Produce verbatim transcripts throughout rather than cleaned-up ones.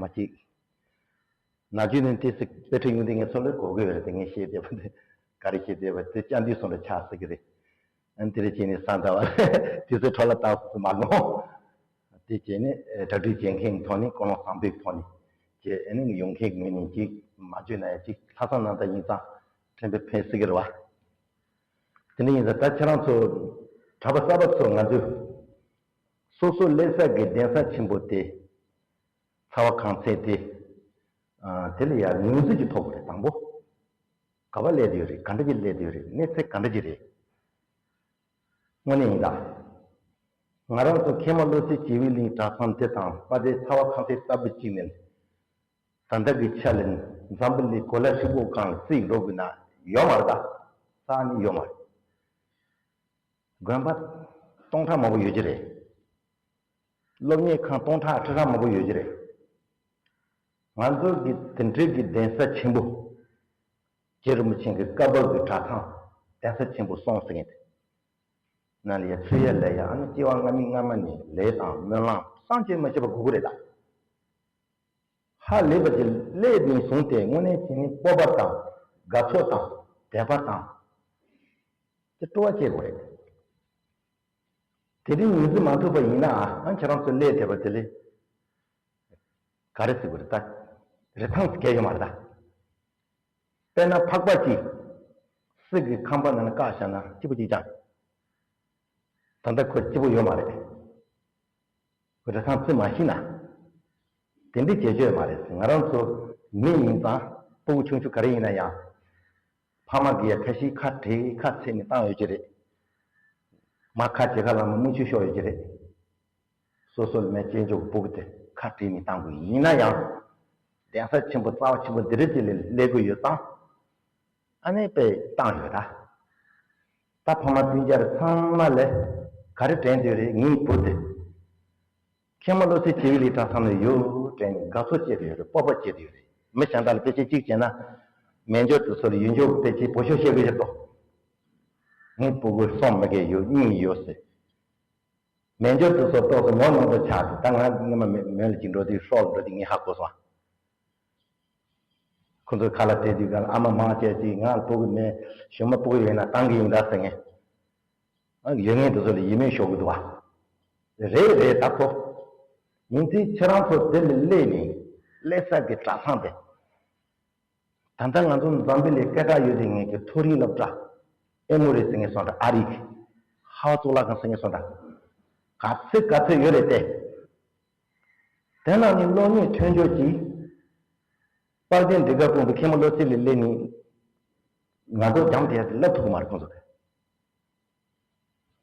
མ་གཅིག་ན་རྒྱུན་ནས་ཏོག་ཙམ་དཔེ་ཁྲིད་ཡོང་དུས་ངས་ཚོར་ལས་གོ་དགོས་རེད་དེ། ངས་བཤད་བསྡད་པ་དེ་ག་རེ་བཤད་བསྡད་པ་དེ་བཅར་འདུས་སོང་འདྲ་ཆགས་སྲིད་ཀྱི་རེད། ཨ་ནི་དེ་རེད་བྱས་ནས་ས་མཐའ་བ་ལ་དུས་ཚོད་འཕྲོ་བརླག་བཏང་སོང་མ་དགོངས། དེ་བྱས་ནས་གྲ་སྒྲིག་བྱེད་མཁན་ཐོག་ནས་ཀུན་སློང་བཟང་པོའི་ཐོག་ནས་བྱས། ཨ་ནི་ཡོང་མཁན་ངོས་ནས་ཅིག་མ་བརྗོད་ན་ཡང་ཅིག་ལྷག་བསམ་རྣམ་དག་ཡིན་ཙང་ཕན་པའི་ཕན་སྲིད་ཀྱི་རེད་བ། དེ་འདྲ་ཡིན་ཙང་ད་ཁྱེད་རང་ཚོ་གྲྭ་པ་གསར་པ་ཚོ་ང་ཚོས་སོ་སོ་སླེབས་ས་གི་གདན་ས་ཆེན་པོ་དེ་ཚ་བ་གང་ཚད་དེ་དེ་ལ་ཡང་ངོས་འཛིན་གྱི་ཐོག་རེད། དང་པོ་ག་པར་སླེབས་བསྡད་ཡོད་རེད། ག་འདྲ་ཅིག་སླེབས་བསྡད་ཡོད་རེད། གནས་ཚད་ག་འདྲ་ཅིག་རེད། དངོས་གནས་ཡིན་ད། ང་རང་ཚོ་མཁན་མ་བློ་གསལ་བྱེ་བའི་གླིང་གྲྭ་ཚང་དེ་དང་དཔལ་ལྡན་ཚ་བ་གང་ཚད་ལྟ་བུ་གཅིག་ནས་ད་ལྟ་གི་ཆ་ལ་འཛམ་བུ་གླིང་གོ་ལ་ཧྲིལ་པོ་སྒང་ལ་རྩིས་འགྲོ་དགོས་ན་ཡོད་མ་རེད་ད། རྩ་ནས་ཡོད་མ་རེད། དགོན་པ་སྟོང་ཕྲག་མང་པོ་ཡོད་ཀྱི་རེད། སློབ་གཉེར་ཁང་སྟོང་ཕྲག་ཁྲི་ཕྲག་མང་པོ་ཡོད་ཀྱི་རེད། ང་ཚོ་གི་དེ་འདྲའི་གི་གདན་ས་ཆེན་པོ་རྗེ་རིན་པོ་ཆེ་གི་བཀའ་བབས་ཀྱི་གྲྭ་ཚང་གདན་ས་ཆེན་པོ་གསུམ་ཟེར་མཁན་དེ་ནང་ལ་ཡ་ཚུད་ཡ་ལ་ཡ་ཨ་ནི་སྐྱེ་བ་སྔ་མའི་སྔ་མ་ནས་ལས་དང་སྨོན་ལམ་བསམ་གྱིས་མི་ཁྱབ་པ་དགོས་ཀྱི་རེད་ད། ཧ་ལས་པ་ཅིག་སླེབས་ནས་བཟུང་སྟེ་དངོས་གནས་བྱས་ནས་སྤོབས་པ་དང་དགའ་ཚོར་དང་དད་པ་དང་དེ་སྤྲོ་བ་སྐྱེ་དགོས་རེད། དེ་རིང་ངོས་འཛིན་མ་ཐུབ་པ་ཡིན་ན་ཨ་ཁྱེད་རང་ཚོ་སླེབས་བསྡད་པ་དེ་ལས་ག་རེ་ཟེར་དགོས་རེད་ད། རིན་ཐང་གལ་ཡོད་མ་རེད་ད། དཔེར་ན་ཕག་པ་གཅིག་གསེར་གྱི་ཁང་པ་ནང་ལ་བཀག་བཞག་ན་སྐྱིད་པོ་གཅིག་ཀྱང་། ད་ལྟ་ཁོ་སྐྱིད་པོ་ཡོད་མ་རེད། རིན་ཐང་རྩིས་མ་ཤེས་ན། དེ་འདྲའི་བྱེད་སྤྱོད་མ་རེད། ང་རང་ཚོ་མི་ཡིན་ཙང་སྤུ་གུ་ཆུང་ཆུང་ག་རེ་ཡིན་ན་ཡང་། ཕ་མ་གིས་ཁ་ཤས་ཁ་བྲལ་ཁ་ཚེགས་ནས་བཏང་ཡོད་ཀྱི་རེད། མ་ཁ་བྱེད་ཁ་ལ་མ་མུ་མཆུ་ཤོར་ཡོད་ཀྱི་རེད། སོ་སོ་ལ་མེད་ཅན་ཅོག་སྤུ་གུ་དེ་ཁ་བྲལ་ནས་བཏང་དགོས་ཡིན་ན་ཡང་། གདན་ས་ཆེན་པོ་རྩ་བ་ཆེན་པོ་འདི་རེད་ཅེས་ལས་ལས་དགོས་ཡོད་ཙང་། ཨ་ནེ་པས་བཏང་ཡོད་ད། ད་ཕ་མ་སྤུན་ཀྱག་ཚང་མ་ལས་ག་རེ་དྲན་འདོད་རེད། ངའི་བུ་དེ་མཁན་མ་བློ་གསལ་བྱེ་བའི་གླིང་གྲྭ་ཚང་ནས་ཡོད་དྲན་ནས་དགའ་ཚོར་སྐྱེས་ཏེ་ཡོད་རེད། སྤོབས་པ་སྐྱེས་ཏེ་ཡོད་རེད། མི་གཞན་དག་ལ་དཔེ་ཆ་གཅིག་བྱས་ན། མེ་འབྱོར་དེ་ཚོ་ལ་ཡུལ་འབྱོར་གྱི་དཔེ་ཆའི་བུ་ཤོག་བཤད་དགོས་ཀྱི་འདུག་ངའི་སྤུ་གུ་གསུམ་མི་སྒེར་ཡོད། གཉིས་ཡོད་ཟེར། མེ་འབྱོར་དེ་ཚོ་ཏོག་ཙམ་ངོ་གནོང་དུ་ཆགས་ཏེ། ད་ང་སྔོན་མ་མེ་མོན་ལ་ཅིག་འགྲོ་དུས་ཧྲོག་འགྲོ་དུས་ངས་ཧ་གོ་སོང་། ཁོ་ཚོའི་ཁ་ལ་བལྟས་དུས་ག་ལ་ཨ་མ་མང་ཆེ་ཅིག་ང་ལ་སྤུ་གུ་མེད། གཞོན་མ་སྤུ་གུ་ཡོད་ན་བཏང་གི་ཡིན་ད་ཟེར་ངས། ཨ་ཡོད་ངེས་དེ་ཚོ་ལ་ཡིད་སྨོན་ཤོར་གི་འདུག་བ། རེད་རེད་ད་ཁོ། ཡིན་དུས་ཁྱེད་རང་ཚོ་དེ་ལ་སླེབས་ནས་སླེབས་ས་གི་གྲྭ་ཚང་དེ། ད་ལྟ་ང་ཚོ་འཛམ་བུ་གླིང་སྐད་གྲགས་ཡོད་དེ་ངེད་ཀྱི་མཐོ་རིམ་སློབ་གྲྭ། ཨེ་མོ་རི་ཟེར་མཁན་སོང་འདྲ། ཨ་རིག་ཧ་བ་གཙུག་ལག་ཁང་ཟེར་མཁན་སོང་འདྲ། ག་ཚོད་ག་ཚོད་ཡོད་རེད་དེ། དེ་ནང་ནས་སློབ་གཉེར་ཐོན་ཆོག་གི། དཔལ་ལྡན་འབྲི་སྒར་དཔོན་པོ་མཁན་པོ་བློ་གསལ་ལ་སླེབས་ནས་ང་ཚོ་རྒྱང་དེ་ལབ་ཐུབ་ཀྱི་མ་རེད་ཁོང་ཚོ་གིས།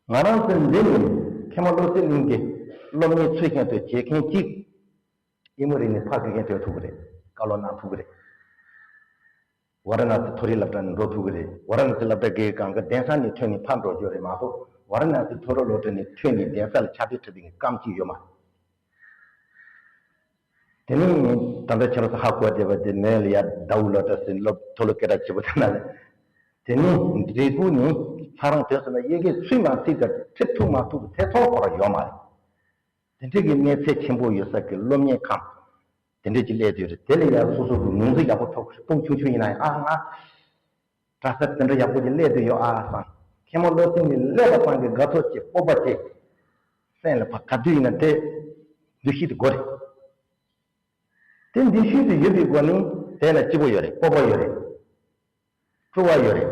ང་རང་ཚོ་འདི་ནས་མཁན་པོ་བློ་གསལ་གླིང་གི་སློབ་གཉེར་ཚུལ་བཞིན་དུ་བྱེད་མཁན་གཅིག་ཨེ་མོ་རི་ནས་ཕར་དགེ་རྒན་ཐོན་ཐུབ་ཀྱི་རེད། བཀའ་སློབ་གནང་ཐུབ་ཀྱི་རེད། ཝཱ་ར་ཎ་སི་མཐོ་རིམ་སློབ་གྲྭ་ནས་འགྲོ་ཐུབ་ཀྱི་རེད། ཝཱ་ར་ཎ་སི་སློབ་གྲྭ་དགེ་རྒན་གྱི་གདན་ས་ནས་ཐོན་ནས་ཕར་འགྲོ་རྒྱུ་རེད་མ་གཏོགས། ཝཱ་ར་ཎ་སི་མཐོ་རིམ་སློབ་གྲྭ་ནས་ཐོན་ནས་གདན་ས་ལ་ཕྱག་དཔེ་ཁྲིད་པའི་སྐབས་ཅིག་ཡོད་མ་རེད། དེ་ནས་ད་ལྟ་ཁྱེད་རང་ཚོ་ཧ་གོ་བསྡད་པ་དེ་མོན་ལ་ཡ་ཟླ་འོད་སློབ་གྲྭ་ཟེར་སློབ་མཐོ་སློབ་སྐད་གྲགས་ཆེ་པོ་དེ་ན་ལས། དེ་ནས་འབྲས་སྤུངས་ནས་ལྷ་རམས་དེ་ཚོ་ན་ཡི་གེ་ཚུགས་མ་ཚུགས་དང་ཁྲིད་ཐུབ་མ་ཐུབ་ཀྱི་ཐེ་ཚོམ་ཁོ་རང་ཡོད་མ་རེད། དེ་འདྲ་གི་གནས་ཚད་ཆེན་པོ་ཡོད་ས་གི་སློབ་གཉེར་ཁང་དེ་འདྲ་ཅིག་སླེབས་དུས་རེད། དེ་ལ་ཡང་སོ་སོ་གི་ངོས་འཛིན་ཡག་པོ་ཐོབ། སྤུ་གུ་ཆུང་ཆུང་ཡིན་ན་ཡང་ཨ་ང་གྲྭ་ས་དེ་འདྲ་ཡག་པོ་ཅིག་སླེབས་དུས་ཡོད་ཨ་བསམ། མཁན་པོ་བློ་གསལ་ནས་སླེབས་པ་ཙམ་གྱིས་དགའ་ཚོར་སྐྱེ། སྤོབས་པ་སྐྱེ། སེམས་ལ་ཕར་ག་དུས་ཡིན་ན་དེ་འདུ་ཤེས་དེ་དགོས་རེད། དེ་འདུ་ཤེས་དེ་ཡོད་པའི་སྒོ་ནས་དེ་ལ་སྐྱིད་པོ་ཡོད་རེད། སྤོབས་པ་ཡོད་རེད། སྤྲོ་བ་ཡོད་རེད།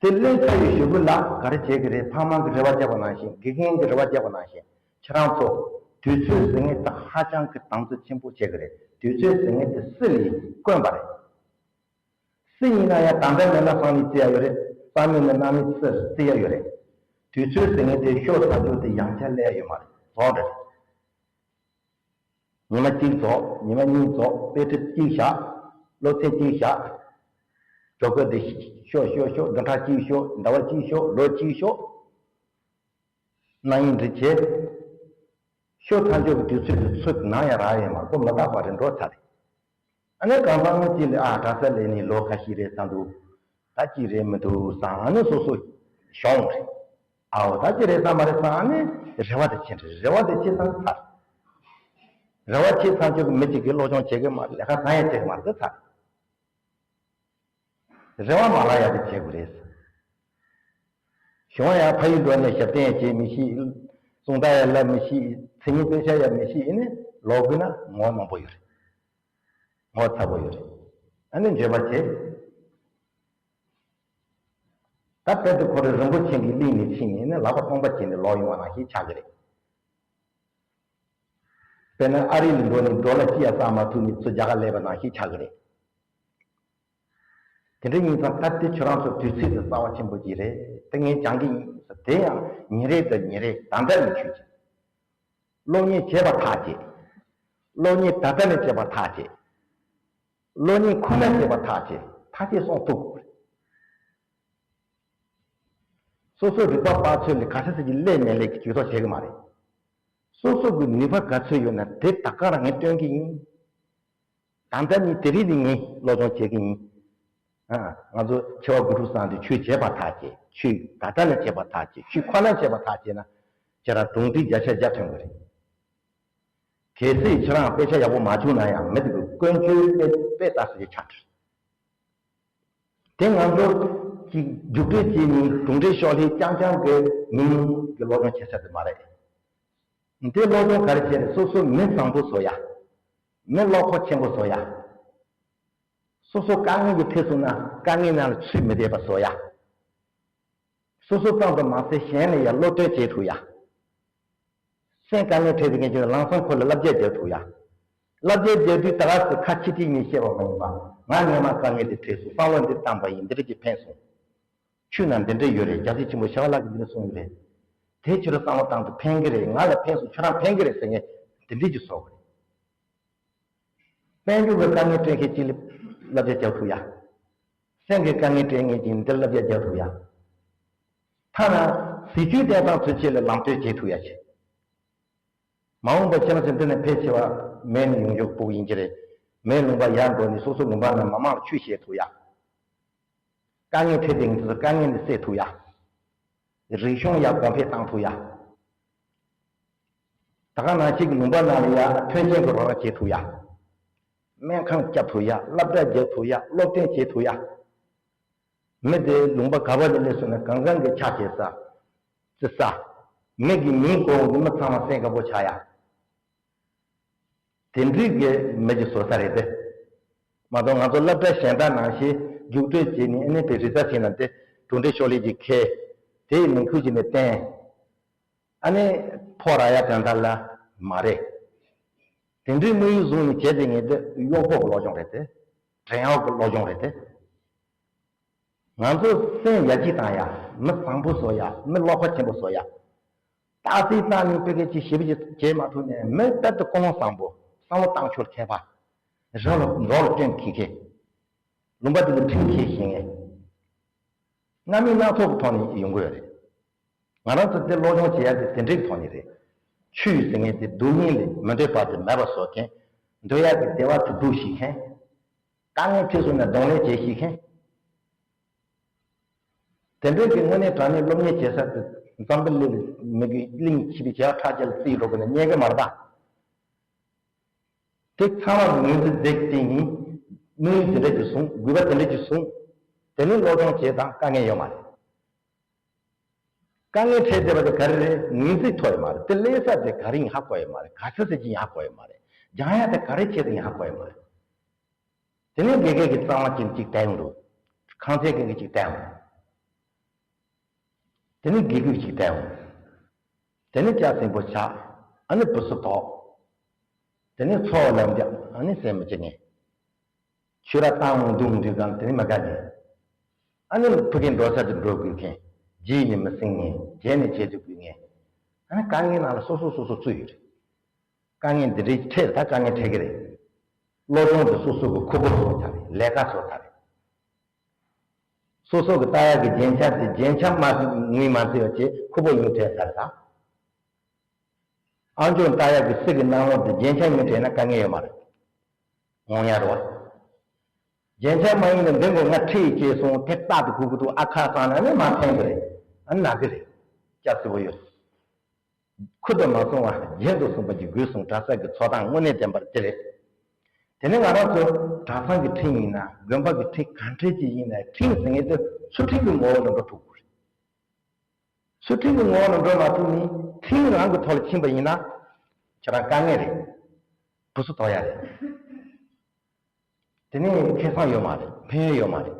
དེ་སླེབས་ཚར་བའི་གཞུག་གུ་ལ་ག་རེ་བྱེད་ཀྱི་རེད། ཕ་མ་གི་རེ་བ་བརྒྱབ་པ་ནང་བཞིན། དགེ་རྒན་གྱི་རེ་བ་བརྒྱབ་པ་ནང་བཞིན། ཁྱེད་རང་ཚོ་དུས་ཚོད་ཟེར་མཁན་དེ་ཧ་ཅང་གི་དམ་བཙན་ཆེན་པོ་བྱེད་ཀྱི་རེད། དུས་ཚོད་ཟེར་མཁན་དེ་སྲིད་ལ་བསྐོན་པ་རེད། སྲིད་ཡིན་ན་ཡང་ད་ལྟ་མེད་ན་སང་ཉིན་བརྩི་ཡ་ཡོད་རེད། སང་ཉིན་མེད་ན་གནངས་ཉིན་བརྩི་ཡ་ཡོད་རེད། དུས་ཚོད་ཟེར་མཁན་དེ་ཤོག་ཚ་ཚོད་དེ་ཡང་བསྐྱར་སླེབས་ཡ་ཡོད་མ་རེད། རྫོགས་འདྲ་རེད། ཉི་མ་གཅིག་རྫོགས། ཉི་མ་གཉིས་རྫོགས། དཔེ་ཁྲིད་གཅིག་བཞག་སློབ་ཚན་གཅིག་བཞག་གྲོགས་པོ་དེ་ཤོག་ཤོག་ཤོག་བདུན་ཕྲག་གཅིག་ཤོག་ཟླ་བ་གཅིག་ཤོག་ལོ་གཅིག་ཤོག་གནངས་ཉིན་འདྲི་བྱེད། ཤོག་ཚ་ཚོད་ཀྱི་དུས་ཚོད་དེ་ཚུར་ནང་ཡང་རག་ཡོད་མ་རེད། ཁོ་མི་རྟག་པ་རེད། འགྲོ་ཚར་རེད། ཨ་ནི་གང་ཟག་སྔོན་གཅིག་ལ་ཨ་གྲྭ་ས་སླེབས་ནས་ལོ་ཁ་ཤས་རེད་བསམ་འདུག་ད་ཅི་རེད་མི་འདུག་བསམ། ཨ་ནི་སོ་སོ་ཤོང་རེད། ཨའོ་ད་ཅི་རེད་བསམ་པ་རེད་བསམ། ཨ་ནི་རེ་བ་དེ་ཆེ་རེད། རེ་བ་དེ་ཆེ་ཙང་ཚར། རེ་བ་བྱེད་ཚར་ཆོག་གི་མི་གཅིག་གིས་སློབ་སྦྱོང་བྱེད་གི་མ་རེད། ལས་ཀ་གང་ཡང་བྱེད་གི་མ་རེད། ཚར། རེ་བ་མ་ལ་ཡག་དེ་བྱེད་དགོས་རེད། གཞུང་ཡང་ཕ་ཡུལ་འགྲོ་ནས་ཞབས་བརྟན་ཡང་བྱེད་མི་ཤེས། གསུང་བརྡ་ཡང་ལབ་མི་ཤེས། མཚན་ཉིད་དཔེ་ཆ་ཡང་མི་ཤེས། ཡིན་ནའི་ལོག་དགོས་ན་ངོ་མང་པོ་ཡོད་རེད། ངོ་ཚ་པོ་ཡོད་རེད། ཨ་ནི་འགྱོད་པ་བྱེད། ད་དཔེ་དེ་ཁོ་རེ་རིན་པོ་ཆེ་གི་གླིང་ནས་ཕྱིན་ནས་ནི་ལག་པ་སྟོང་པ་བྱས་ནས་ལོག་ཡོང་བ་ནང་བཞིན་ཆགས་ཀྱི་རེད། དཔེར་ན་ཨ་རི་ལ་འགྲོ་ནས་ཌོ་ལར་གཅིག་ཡང་བསགས་མ་ཐུབ་ནས་ཚུར་རྒྱ་གར་སླེབས་པ་ནང་བཞིན་ཆགས་ཀྱི་རེད། དེ་འདྲ་ཡིན་ཙང་ད་ལྟ་ཁྱོད་རང་ཚོ་དུས་ཚོད་དེ་རྩ་བ་ཆེན་པོ་ཅིག་རེད། དེ་ངས་སྦྱང་གི་ཡིན་ཟེར། དེ་ཡང་ཉིན་རེ་དང་ཉིན་རེ་ད་ལྟ་ནས་ཆོས་བྱེད། སློབ་གཉེར་བྱས་པ་ཐག་བཅད། སློབ་གཉེར་ད་ལྟ་ནས་བྱས་པ་ཐག་བཅད། སློབ་གཉེར་ཁོ་ན་བྱས་པ་ཐག་བཅད། ཐག་བཅད་སོང་ཐུབ། སོ་སོའི་རིག་པ་དཔག་ཚོད་ལས་ག་ཚད་ཅིག་སླེབས་མི་སླེབས་ཀྱི་ཇུས་གཏོགས་བྱེད་ཀྱི་མ་རེད། སོ་སོ་གི་ནུས་པ་ག་ཚོད་ཡོད་ན་དེ་ད་ག་རང་ངས་སྟོན་གྱི་ཡིན། ད་ལྟ་ནི་དེ་རིང་ནི་ངས་སློབ་སྦྱོང་བྱེད་ཀྱི་ཡིན། ཨ། ང་ཚོ་ཆེ་བ་དགུ་ཕྲུག་ཚང་དུ་ཆོས་བྱས་པ་ཐག་བཅད། ཆོས་ད་ལྟ་ནས་བྱས་པ་ཐག་བཅད། ཆོས་ཁོ་ན་བྱས་པ་ཐག་བཅད་ན་ཁྱེད་རང་གྲུབ་འབྲས་བརྒྱ་ཆ་བརྒྱ་ཐོན་གྱི་རེད། གལ་སྲིད་ཁྱེད་རང་དཔེ་ཆ་ཡག་པོ་མ་བྱུང་ན་ཡང་མི་དེ་གི་ཀུན་སྤྱོད་དཔེ་དཔེ་ལྟ་ས་ཅིག་ཆགས་འགྲོ། དེ་ང་ཚོ་གི་རྒྱུགས་སྤྲོད་བྱས་ནས་གྲུབ་འབྲས་ཤོག་ལྷེ་རྐྱང་རྐྱང་གི་མིང་གི་སློབ་སྦྱོང་བྱེད་ས་དེ་མ་རེད། འདི་སློབ་སྦྱོང་ག་རེ་བྱས་རེད། སོ་སོ་མི་བཟང་པོ་བཟོ་ཡ། མི་བློ་ཁོག་ཆེན་པོ་བཟོ་ཡ། སོ་སོ་དཀའ་ངལ་གྱི་ཐེབས་སོང་ན་དཀའ་ངལ་ནང་ལ་ཚུད་མི་བསྡད་པ་བཟོ་ཡ། སོ་སོ་ཙམ་དུ་མ་ཟད་གཞན་ལ་ཡང་བློ་གཏད་བྱེད་ཐུབ་ཡ། སེམས་དཀའ་ངལ་འཕྲད་དེ་མཁན་ཅིག་ལ་ལམ་སང་ཁོ་ལ་བསླབ་བྱ་རྒྱག་ཐུབ་ཡ། བསླབ་བྱ་རྒྱག་དུས་ད་ག་སེ་ཁ་ཕྱི་ཐིག་ནས་བཤད་པ་མ་ཡིན་པ། ང་སྔོན་མ་དཀའ་ངལ་འདི་འཕྲད་སོང་། བསམ་བློ་འདི་བཏང་པ་ཡིན། འདི་འདྲ་ཅིག་ཕན་སོང་། ཆོས་ནང་འདི་འདྲ་ཡོད་རེད། རྒྱལ་སྲས་ཆེན་པོ་ཞི་བ་ལྷ་གིས་འདི་འདྲ་གསུངས་ཡོད་རེད། དེ་ཁྱོད་རང་བསམ་བློ་བཏང་དུས་ཕན་གི་རེད། ང་ལ་ཕན་སོང་། ཁྱོད་རང་ཕན་གི་རེད་ཟེར་མཁན་དེ་འདྲས་ཀྱི་བཟོ་དགོས་རེད། དཔལ་འབྱོར་གྱི་དཀའ་ངལ་འཕྲད་མཁན་གཅིག་ལ་བསླབ་བྱ་རྒྱག་ཐུབ་ཡ། སེམས་ཀྱི་དཀའ་ངལ་འཕྲད་མཁན་གཅིག་འདི་ལ་བསླབ་བྱ་རྒྱག་ཐུབ་ཡ། ཐ་ན་ཟས་བཅུད་བསྟེན་སྟངས་ཚུན་ཆད་ལ་ལམ་སྟོན་བྱེད་ཐུབ་ཡ་བྱེད། མ་འོངས་པ་ཁྱེད་རང་ཚོ་འདི་ནས་ཕལ་ཆེ་བ་མལ་ནས་ཡོང་རྒྱུ་ཕྲུ་གུ་ཡིན་གྱི་རེད། མལ་ལུང་པ་ཡར་འགྲོ་ནས་སོ་སོ་ལུང་པ་ནང་མི་མང་ལ་ཆོས་བཤད་ཐུབ་ཡ། དཀའ་ངལ་འཕྲད་དེ་ང་ཚོ་དཀའ་ངལ་འདི་སེལ་ཐུབ་ཡ། རིག་གཞུང་ཡར་གོང་འཕེལ་བཏང་ཐུབ་ཡ། ད་ག་ནང་བཞིན་གྱི་ལུང་པ་ནང་ལ་ཡ་ཐོན་སྐྱེད་ཀྱི་རོགས་རམ་བྱེད་ཐུབ་ཡ། སྨན་ཁང་བརྒྱབ་ཐུབ་ཡ། སློབ་གྲྭ་རྒྱག་ཐུབ་ཡ། སློབ་སྟོན་བྱེད་ཐུབ་ཡ། མི་དེ་ལུང་པ་ག་བ་ནས་སླེབས་སོང་ན་གང་གང་གི་ཆ་བྱེད་ས། བརྩི་ས། མི་གི་མིང་གོ་འོང་གི་མི་ཚང་མ་གསན་དགའ་པོ་ཆགས་ཡ། དེ་འདྲའི་གི་མི་གི་བཟོ་ས་རེད་དེ། མ་གཏོགས་ང་ཚོ་སློབ་གྲྭ་གཞན་དག་ནང་བཞིན་རྒྱུགས་སྤྲོད་བྱས་ནས་ཨ་ནི་དཔེ་རི་ཛལ་ཕྱིན་ན་དེ་གྲུབ་འབྲས་ཤོག་ལྷེ་ཅིག་ཁེལ། དེ་ཡི་ནང་ཁུལ་གྱི་ནས་བསྟན། ཨ་ནི་ཕོག་རག་ཡ་དོན་དག་ལ་མ་རེད། དེ་འདྲའི་དམིགས་ཡུལ་བཟུང་ནས་བྱས་ཏེ་ངས་དེ་གཡོག་པོ་གི་སློབ་སྦྱོང་རེད་དེ། བྲན་གཡོག་གི་སློབ་སྦྱོང་རེད་དེ། ང་ཚོ་སེམས་ཡར་རྒྱས་བཏང་ཡ། མི་བཟང་པོ་བཟོ་ཡ། མི་བློ་ཁོག་ཆེན་པོ་བཟོ་ཡ། ཏག་ཏག་བཏང་ནས་དཔེ་སྐད་ཅིག་ཞེ་པོ་ཅིག་བྱེད་མ་ཐུབ་ནས་མི་དཔེ་དེ་ཀུན་སློང་བཟང་པོ། བསམ་བློ་བཏང་ཕྱོགས་མཁས་པ། རང་ལ་རོགས་ལ་སྐྱོན་མཁན་མཁན། ལུང་པ་དེ་ལ་ཁྲིམས་འགལ་ཤེས་མཁན། རྣམ་སྨིན་སྣ་ཚོགས་ཀྱི་ཐོག་ནས་ཡོང་གི་ཡོད་རེད། ང་རང་ཚོ་དེ་སློབ་སྦྱོང་བྱེད་ཡ་དེ་དེ་འདྲའི་ཐོག་ནས་རེད། ཆོས་ཟེར་མཁན་དེ་སྡུག་བསྔལ་ལས་མི་འདོད་པ་དེ་མེད་པ་བཟོ་མཁན། འདོད་ཡ་གི་བདེ་བ་དེ་སྒྲུབ་ཤེས་མཁན། དཀའ་ངལ་འཕྲད་སོང་ན་གདོང་ལེན་བྱེད་ཤེས་མཁན། དེ་འདྲའི་གི་དངོས་གནས་དྲང་གནས་སློབ་གཉེར་བྱེད་ས་དེ་འཛམ་བུ་གླིང་ལ་མི་གི་གླིང་ཕྱི་པའི་བྱེ་བྲག་ཕྲག་གཅིག་ལ་བརྩིས་འགྲོ་གི་ན་རྙེད་གི་མ་རེད་ད། དེ་ཚང་མ་ངོས་འཛིན་མཛད་དེ་ཡིན། དམིགས་ཡུལ་དེ་འདྲ་ཅིག་བཟུང་། དགོས་པ་དེ་འདྲ་ཅིག་བཟུང་། དེ་ནས་སློབ་སྦྱོང་བྱེད་སྟངས་དཀའ་ངལ་ཡོད་མ་རེད། དཀའ་ངལ་འཕྲད་བསྡད་པ་དེ་ག་རེ་རེད། ངོས་འཛིན་ཐོབ་ཡོད་མ་རེད། དེ་སླེབས་ས་དེ་ག་རེ་ཡིན་ཧ་གོ་ཡོད་མ་རེད། ག་ཚོད་ཟེར་གྱི་ཡིན་ཧ་གོ་ཡོད་མ་རེད། སྦྱང་ཡ་དེ་ག་རེ་བྱས་ཏེ་ཡིན་ཧ་གོ་ཡོད་མ་རེད། དེ་ནས་དགེ་རྒན་གྱི་རྩ་བ་ཅན་གཅིག་བསྟེན་ཡོང་འགྲོ། ཁང་ཚན་རྒན་གྱི་གཅིག་བསྟེན་ཡོང་། དེ་ནས་དགེ་སྐོས་གཅིག་བསྟེན་ཡོང་། དེ་ནས་སྐྱ་སེང་པོ་ཆགས། ཨ་ནི་བུ་སུ་དོག་དེ་ནས་འཚོ་བ་ལམ་རྒྱག་ཨ་ནི་སེམས་མི་སྐྱིད་ངེས། ཆོས་ར་བཏང་འདུག་འདུག་གམ་དེ་ནས་མི་དགའ་ངེས། ཨ་ནི་ཕ་གི་འགྲོ་ས་དེ་འགྲོ་དགོས་མཁན། རྗེས་ནས་མི་སེང་ངེས། རྗེས་ནས་བྱེད་དུ་དགོས་ངེས། ཨ་ནི་དཀའ་ངལ་ནང་ལ་སོ་སོ་སོ་སོ་ཚུད་ཡོད་རེད། དཀའ་ངལ་འདི་འདྲའི་འཕྲད། ད་དཀའ་ངལ་འཕྲད་ཀྱི་རེད། སློབ་སྦྱོང་དེ་སོ་སོ་གི་ཁུར་པོ་བཟོ་ཚར་རེད། ལས་ཀ་བཟོ་ཚར་རེད། སོ་སོ་གི་ལྟ་ཡག་གི་རྒྱན་ཆ་དེ་རྒྱན་ཆ་མ་ངོས་མ་བརྩི་བ་བྱས་ཁུར་པོ་ཉིད་བྲལ་ཚར་རེད་ད། ཨ་མཆོག་ལྟ་ཡག་གི་གསེར་གྱི་སྣང་ངོ་དེ་རྒྱན་ཆ་ཉིད་བྲལ་ན་དཀའ་ངལ་ཡོད་མ་རེད། ངོ་ཡ་རོ། རྒྱན་ཆ་མ་ཡིན་ན་འདི་མགོ་ང་ཁྲིད་བྱས་སོང་དེ་རྟག་ཏུ་གུ་གུ་ཏུ་ཨ་ཁ་སང་ན་ནི་མ་ཕན་གི་རེད། ཨ་ན་གི་རེད། སྐྱ་སི་བོ་ཡོད། ཁུར་དུ་མ་སོང་བ་རྒྱན་དུ་གསུངས་པ་གྱི་དགོས་གསུངས་གྲྭ་ས་གི་ཚོགས་སྟངས་དངོས་གནས་བདེན་པར་དེ་རེད། དེ་ནས་ང་རང་ཚོ་གྲྭ་ཚང་གི་ཁྲིམས་ཡིན་ན་དགོན་པ་གི་ཁྲིམས་ག་འདྲས་ཅིག་ཡིན་ན་ཁྲིམས་ཟེར་མཁན་དེ་ཚུལ་ཁྲིམས་ཀྱི་ངོ་བོ་ལ་འགྲོ་ཐུབ་དགོས་རེད། ཚུལ་ཁྲིམས་ཀྱི་ངོ་བོ་ལ་འགྲོ་མ་ཐུབ་ནས་ཁྲིམས་རང་གི་ཐོག་ལ་ཕྱིན་པ་ཡིན་ན་ཁྱེད་རང་དཀའ་ངལ་རེད། བུ་སུ་དོ་ཡ་རེད། དེ་ནས་ཁེ་བཟང་ཡོད་མ་རེད། ཕན་ཡོན་ཡོད་མ་རེད།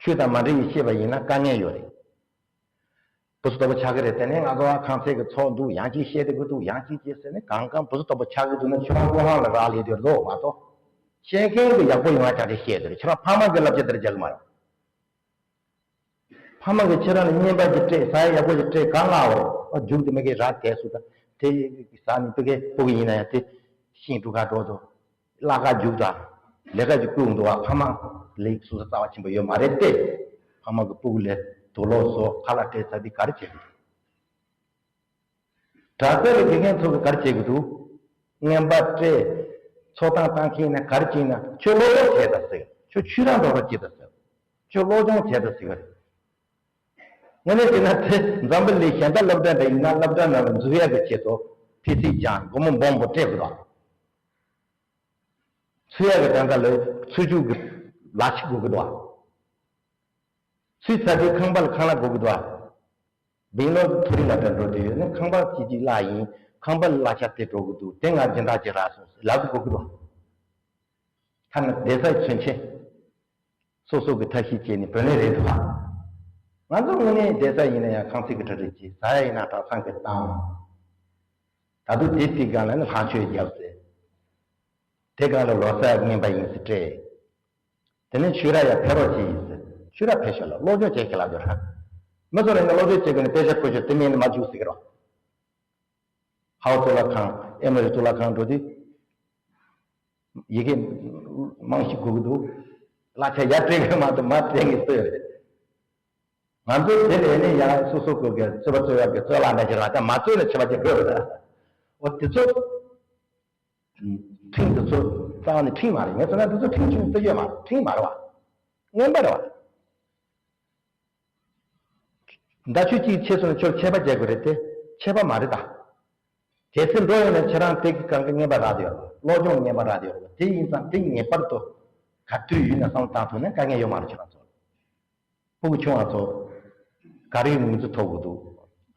ཆོས་དང་མ་འདྲེས་པའི་བཤད་པ་ཡིན་ན་དཀའ་ངལ་ཡོད་རེད། བུ་སུ་དོ་པོ་ཆགས་ཀྱི་རེད། དེ་ནས་ང་ཚོ་ཨ་ཁང་ཚན་གྱི་ཚོགས་འདུག་ཡང་ཅིག་བཤད་དེ་དགོས་འདུག་ཡང་ཅིག་བྱེད་ཟེར་ནས་གང་གང་བུ་སུ་དོ་པོ་ཆགས་ཀྱི་འདུག་ན་ཁྱོད་རང་ཀོ་ཧང་ལ་རག་ལས་དེར་ལོག་མ་གཏོགས། བཤད་མཁན་གྱི་ཡག་པོ་ཡོང་བ་ཆ་ཆེ་བཤད་དེ་རེད། ཁྱོད་རང་ཕ་མ་གི་བསླབ་བྱ་དེར་རྒྱག་གི་མ་རེད། ཕ་མ་གིས་ཁྱེད་རང་ལ་བསྙེན་པ་ཅིག་སྤྲད། ཟ་ཡ་ཡག་པོ་ཅིག་སྤྲད། གང་ང་འོ་ཨ་རྒྱུག་དེ་མི་དགེ་ར་དེ་སུ་ད་དེ་ཟ་ནི་ཕ་གི་ཕྲུ་གུ་ཡིན་ན་ཡང་དེ་ཤིང་གྲུ་ཁ་འགྲོ་དོ། བླ་ཁ་རྒྱུག་དང་ལས་ཀ་ཅིག་བསྐུལ་འདུག་བ། ཕ་མ་ལས་སུ་ས་རྩ་བ་ཆེན་པོ་ཡོད་མ་རེད་དེ། ཕ་མ་གི་ཕྲུ་གུ་ལས་དུག་ལོག་བཟོ་ཁ་ལག་སྤྲད་ཚར་དེ་ག་རེ་བྱེད་དགོས། གྲྭ་ས་ལ་དགེ་རྒན་ཚོ་གི་ག་རེ་བྱེད་ཀྱི་འདུག་བསྙེན་པ་སྤྲད། ཚོགས་གཏམ་བཏང་མཁན་ན་ག་རེ་བྱེད་ན་ཁྱོད་སློབ་སྦྱོང་བྱས་ད་ཟེར། ཁྱོད་ཆོས་ར་འགྲོ་ར་བྱེད་ད་ཟེར། ཁྱོད་སློབ་སྦྱོང་བྱས་ད་ཟེར་གི་རེད། དངོས་གནས་བྱས་ན་དེ་འཛམ་བུ་གླིང་གཞན་དག་སློབ་གྲྭ་འདྲ་ཡིན་ན་སློབ་གྲྭ་ནང་ལ་འཛུལ་ཡག་གི་ཆེད་དུ་ཕི་སི་སྦྱང་སྒོར་མོ་འབུམ་པོ་སྤྲད་དགོས་དོ། འཚོལ་ཡག་གི་གྲངས་ཀ་ལ་འཚོལ་རྒྱུ་གི་ལག་ཆ་དགོས་ཀྱི་འདུག་བ། ཚུད་ཚར་དུས་ཁང་པ་ལ་ཁང་གླ་དགོས་ཀྱི་འདུག་བ། བིང་ལོ་མཐོ་རིས་སློབ་གྲྭར་འགྲོ་དུས་ཡོད་ན་ཁང་པ་གཅིག་གཅིག་གླ་ཡིན། ཁང་པ་ལ་གླ་ཆ་དེ་འགྲོ་གི་འདུག་དེ་ང་སྦྱིན་བདག་ཅིག་རག་སོང་ཟེར་ལབ་དགོས་ཀྱི་འདུག་ཐ་ན་བསྡད་ས་མཚོན་ཆེན། སོ་སོ་གི་ཐབས་ཤེས་བྱས་ནས་བུད་ནི་རེད་འདུག་བ། ང་ཚོ་དངོས་གནས་བསྡད་ས་ཡིན་ན་ཡང་ཁང་ཚན་གྱི་གྲ་སྒྲིག་བྱས། ཟ་ཡ་ཡིན་ན་གྲྭ་ཚང་གི་བཏང་། ད་དུང་དེ་དེའི་སྒང་ལ་ནི་ལྷ་མཆོད་བརྒྱབ་ཟེར། དེ་སྒང་ལ་ལོ་གསར་བསྙེན་པ་ཡིན་ཟེར་སྤྲད། དེ་ནས་ཆོས་ར་ཡར་ཕེབས་རོགས་བྱེད་ཡིན་ཟེར། ཆོས་ར་ཕེབས་ཤོག་ལ་སློབ་སྦྱོང་བྱེད་ཁས་ལབ་རྒྱུ་ར། མི་ཚོ་རང་གི་སློབ་སྦྱོང་བྱེད་དགོས་ནས་དཔེ་ཆ་བཀོལ་ཆོག་དེ་མིན་ནི་མ་འཇུག་ཟེར་གི་རོགས། ཧའོ་གཙུག་ལག་ཁང་ཨེ་མ་རི་གཙུག་ལག་ཁང་འགྲོ་དུས། ཡི་གེ་རྨང་གཞི་དགོས་ཀྱི་འདུག་གླ་ཆ་ཡར་སྤྲད་གི་མ་གཏོགས་མར་སྤྲད་གི་སྲོལ་ཡོད་རེད། ང་ཚོ་དེ་ལས་ནི་ཡང་སོ་སོ་གི་གི་རྩོད་པ་རྩོད་ཡག་གི་རྩོད་གླ་འདྲ་ཞིག་རག་ད་མ་རྩོད་ན་ཆད་པ་ཅིག་དགོས་རེད། འོ་དེ་ཚོ་ཁྲིམས་དེ་ཚོ་རྩ་བ་ནས་ཁྲིམས་མ་རེད། ངས་བསམ་ན་དེ་ཚོ་ཁྲིམས་ཆུང་བརྩི་ཡོད་མ་རེད། ཁྲིམས་མ་རེད་བ། རྔོན་པ་རེད་བ། མདའ་ཆུ་གཅིག་ཆད་སོང་ན་ཁྱོད་ཆད་པ་རྒྱག་དགོས་རེད་དེ། ཆད་པ་མ་རེད་ད། གལ་སྲིད་འགྲོ་ཡོང་ན་ཁྱེད་རང་དེ་གི་སྒང་གི་རྔན་པ་རག་བསྡད་ཡོད་རེད། སློབ་སྦྱོང་རྔན་པ་རག་བསྡད་ཡོད་རེད། དེ་ཡིན་ཙང་དེ་ངེས་པར་དུ་ག་དུས་ཡིན་ན་བསམ་བློ་བཏང་ཐུབ་ན་དཀའ་ངལ་ཡོད་མ་རེད་ཁྱེད་རང་ཚོ། ཕྲུ་གུ་ཆུང་བ་ཚོ་ག་རེ་ངོས་འཛིན་ཐོབ་དགོས་འདུག་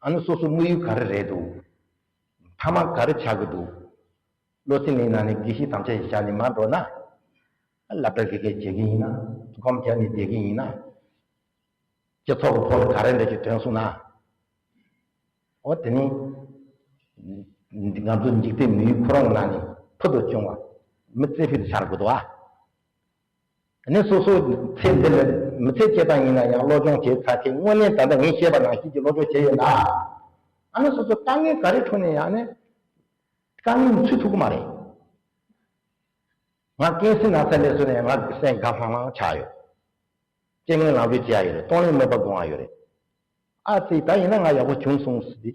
ཨ་ནི་སོ་སོ་དམིགས་ཡུལ་ག་རེ་རེད་འདུག་མཐའ་མ་ག་རེ་ཆགས་ཀྱི་འདུག་བློ་སེམས་གླིང་ནང་ནས་དགེ་བཤེས་དམ་བཅའ་ཞིག་བཞག་ནས་མར་འགྲོ་ན། སློབ་གྲྭ་དགེ་རྒན་བྱེད་ཀྱི་ཡིན་ན། སྒོམ་རྒྱག་ནས་བསྡད་ཀྱི་ཡིན་ན། སྤྱི་ཚོགས་ཀྱི་ཐོག་ལ་ག་རེ་འདྲ་ཞིག་ཐོན་སོང་ན། འོ་དེ་ནི། ང་ཚོ་འཇིག་རྟེན་མི་ཡུལ་ཁོ་རང་ནང་ནས་ཕུལ་དུ་བྱུང་བ། མི་རྩེ་ཕུད་དུ་ཤར་དགོས་འདུག་ཨ། ནི་སོ་སོ་ཚེ་འདི་ལ་མི་ཚེ་སྐྱེལ་སྟངས་ཡིན་ན་ཡང་སློབ་སྦྱོང་བྱས་ཚར་ཚེ་དངོས་གནས་ད་ལྟ་ངས་བཤད་པ་ནང་བཞིན་གྱི་སློབ་སྦྱོང་བྱས་ཡོད་ན། ཨ་ནི་སོ་སོ་དཀའ་ངལ་ག་རེ་འཕྲད་ནས་ཡང་ནི། དཀའ་ངལ་ཚུད་ཐུབ་ཀྱི་མ་རེད། ང་ཀན་སི་ན་ཚ་སླེབས་སོང་ནས་ང་གི་སེམས་དགའ་ལྷང་ལྷང་ཆགས་ཡོད། རྐྱེན་ངན་ལག་འཇུ་བྱེད་ཡ་ཡོད་རེད། གཏོང་ལེན་མོས་པ་སྒོང་ཡ་ཡོད་རེད། ཨ་ཙི་ད་ཡིན་ན་ང་ཡག་པོ་བྱུང་སོང་ཟེར་ཏེ།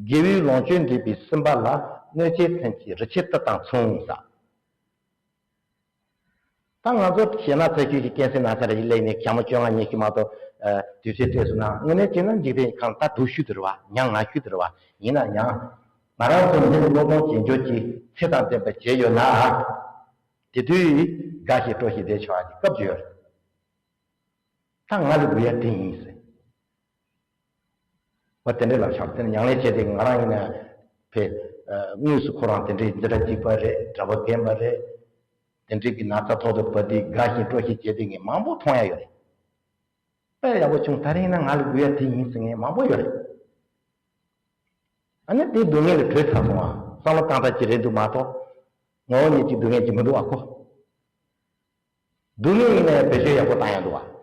དགེ་བའི་ལོངས་སྤྱོད་འདྲེས་པའི་སེམས་པ་ལ་གནོད་བྱེད་མཚོན་གྱི་རི་ཆེན་གཏེར་དང་མཚུངས་ས། ད་ང་ཚོ་ཞེ་ན་ཚ་ཤོས་ཀྱི་ཀན་སི་ན་ཚ་རེ་ཡི་སླེབས་ནས་ཞག་མ་བཅོ་ལྔ་ཉི་ཤུ་མ་གཏོགས་དུས་ཚོད་སྤྲད་སོང་ན་དངོས་གནས་བྱས་ན་འཇིག་རྟེན་ཁམས་ད་སྡུག་ཤོས་དེ་རེད་བ། ཉམ་ང་ཤོས་དེ་རེད་བ། ཡིན་ན་ཡང་ང་རང་ཚོ་འདིར་སློབ་སྦྱོང་བྱེད་འཇོག་གི་ཚེ་དང་ལྡན་པ་བྱས་ཡོད་ན། དེ་དུས་དགའ་ཞིང་སྤྲོ་ཞིང་བསྡད་ཆོག་གི་སྐབས་ཅིག་ཡོད་རེད། ད་ང་ལ་དགོས་ཡ་དེ་ཡིན་ཟེར། བ་དེ་འདྲའི་ལབ་ཤག་དེ་ནི་ཉམས་ལེན་བྱས་ཏེ་ང་རང་ཡིན་ན་ཕེ། དངོས་སུ་ཁོ་རང་དེ་འདྲའི་འཛིན་གྲྭ་གཅིག་པ་རེད། གྲྭ་པ་རྒན་པ་རེད། དེ་འདྲའི་གི་ན་ཚ་ཐོག་ཏུ་བབས་ཏེ་དགའ་ཞིང་སྤྲོ་ཞིང་བྱས་ཏེ་ངས་མང་པོ་མཐོང་ཡ་ཡོད་རེད། དཔེ་ཡག་པོ་བྱུང་། ད་རིང་ན་ང་ལ་དགོས་ཡ་དེ་ཡིན་ཟེར་མཁན་མང་པོ་ཡོད་རེད། ཨ་ནི་དེ་སྡུག་བསྔལ་ལ་བྲོས་ཚར་སོང་བ། བསམ་བློ་བཏང་ཐབས་ཅིག་རེད་འདུག་མ་གཏོགས། ངོ་བོ་ཉིད་ཀྱི་སྡུག་བསྔལ་གྱི་མི་འདུག་ཨ་ཁོ། སྡུག་བསྔལ་ཡིན་ན་ཡང་བེད་སྤྱོད་ཡག་པོ་བཏང་ཡ་འདུག་བ།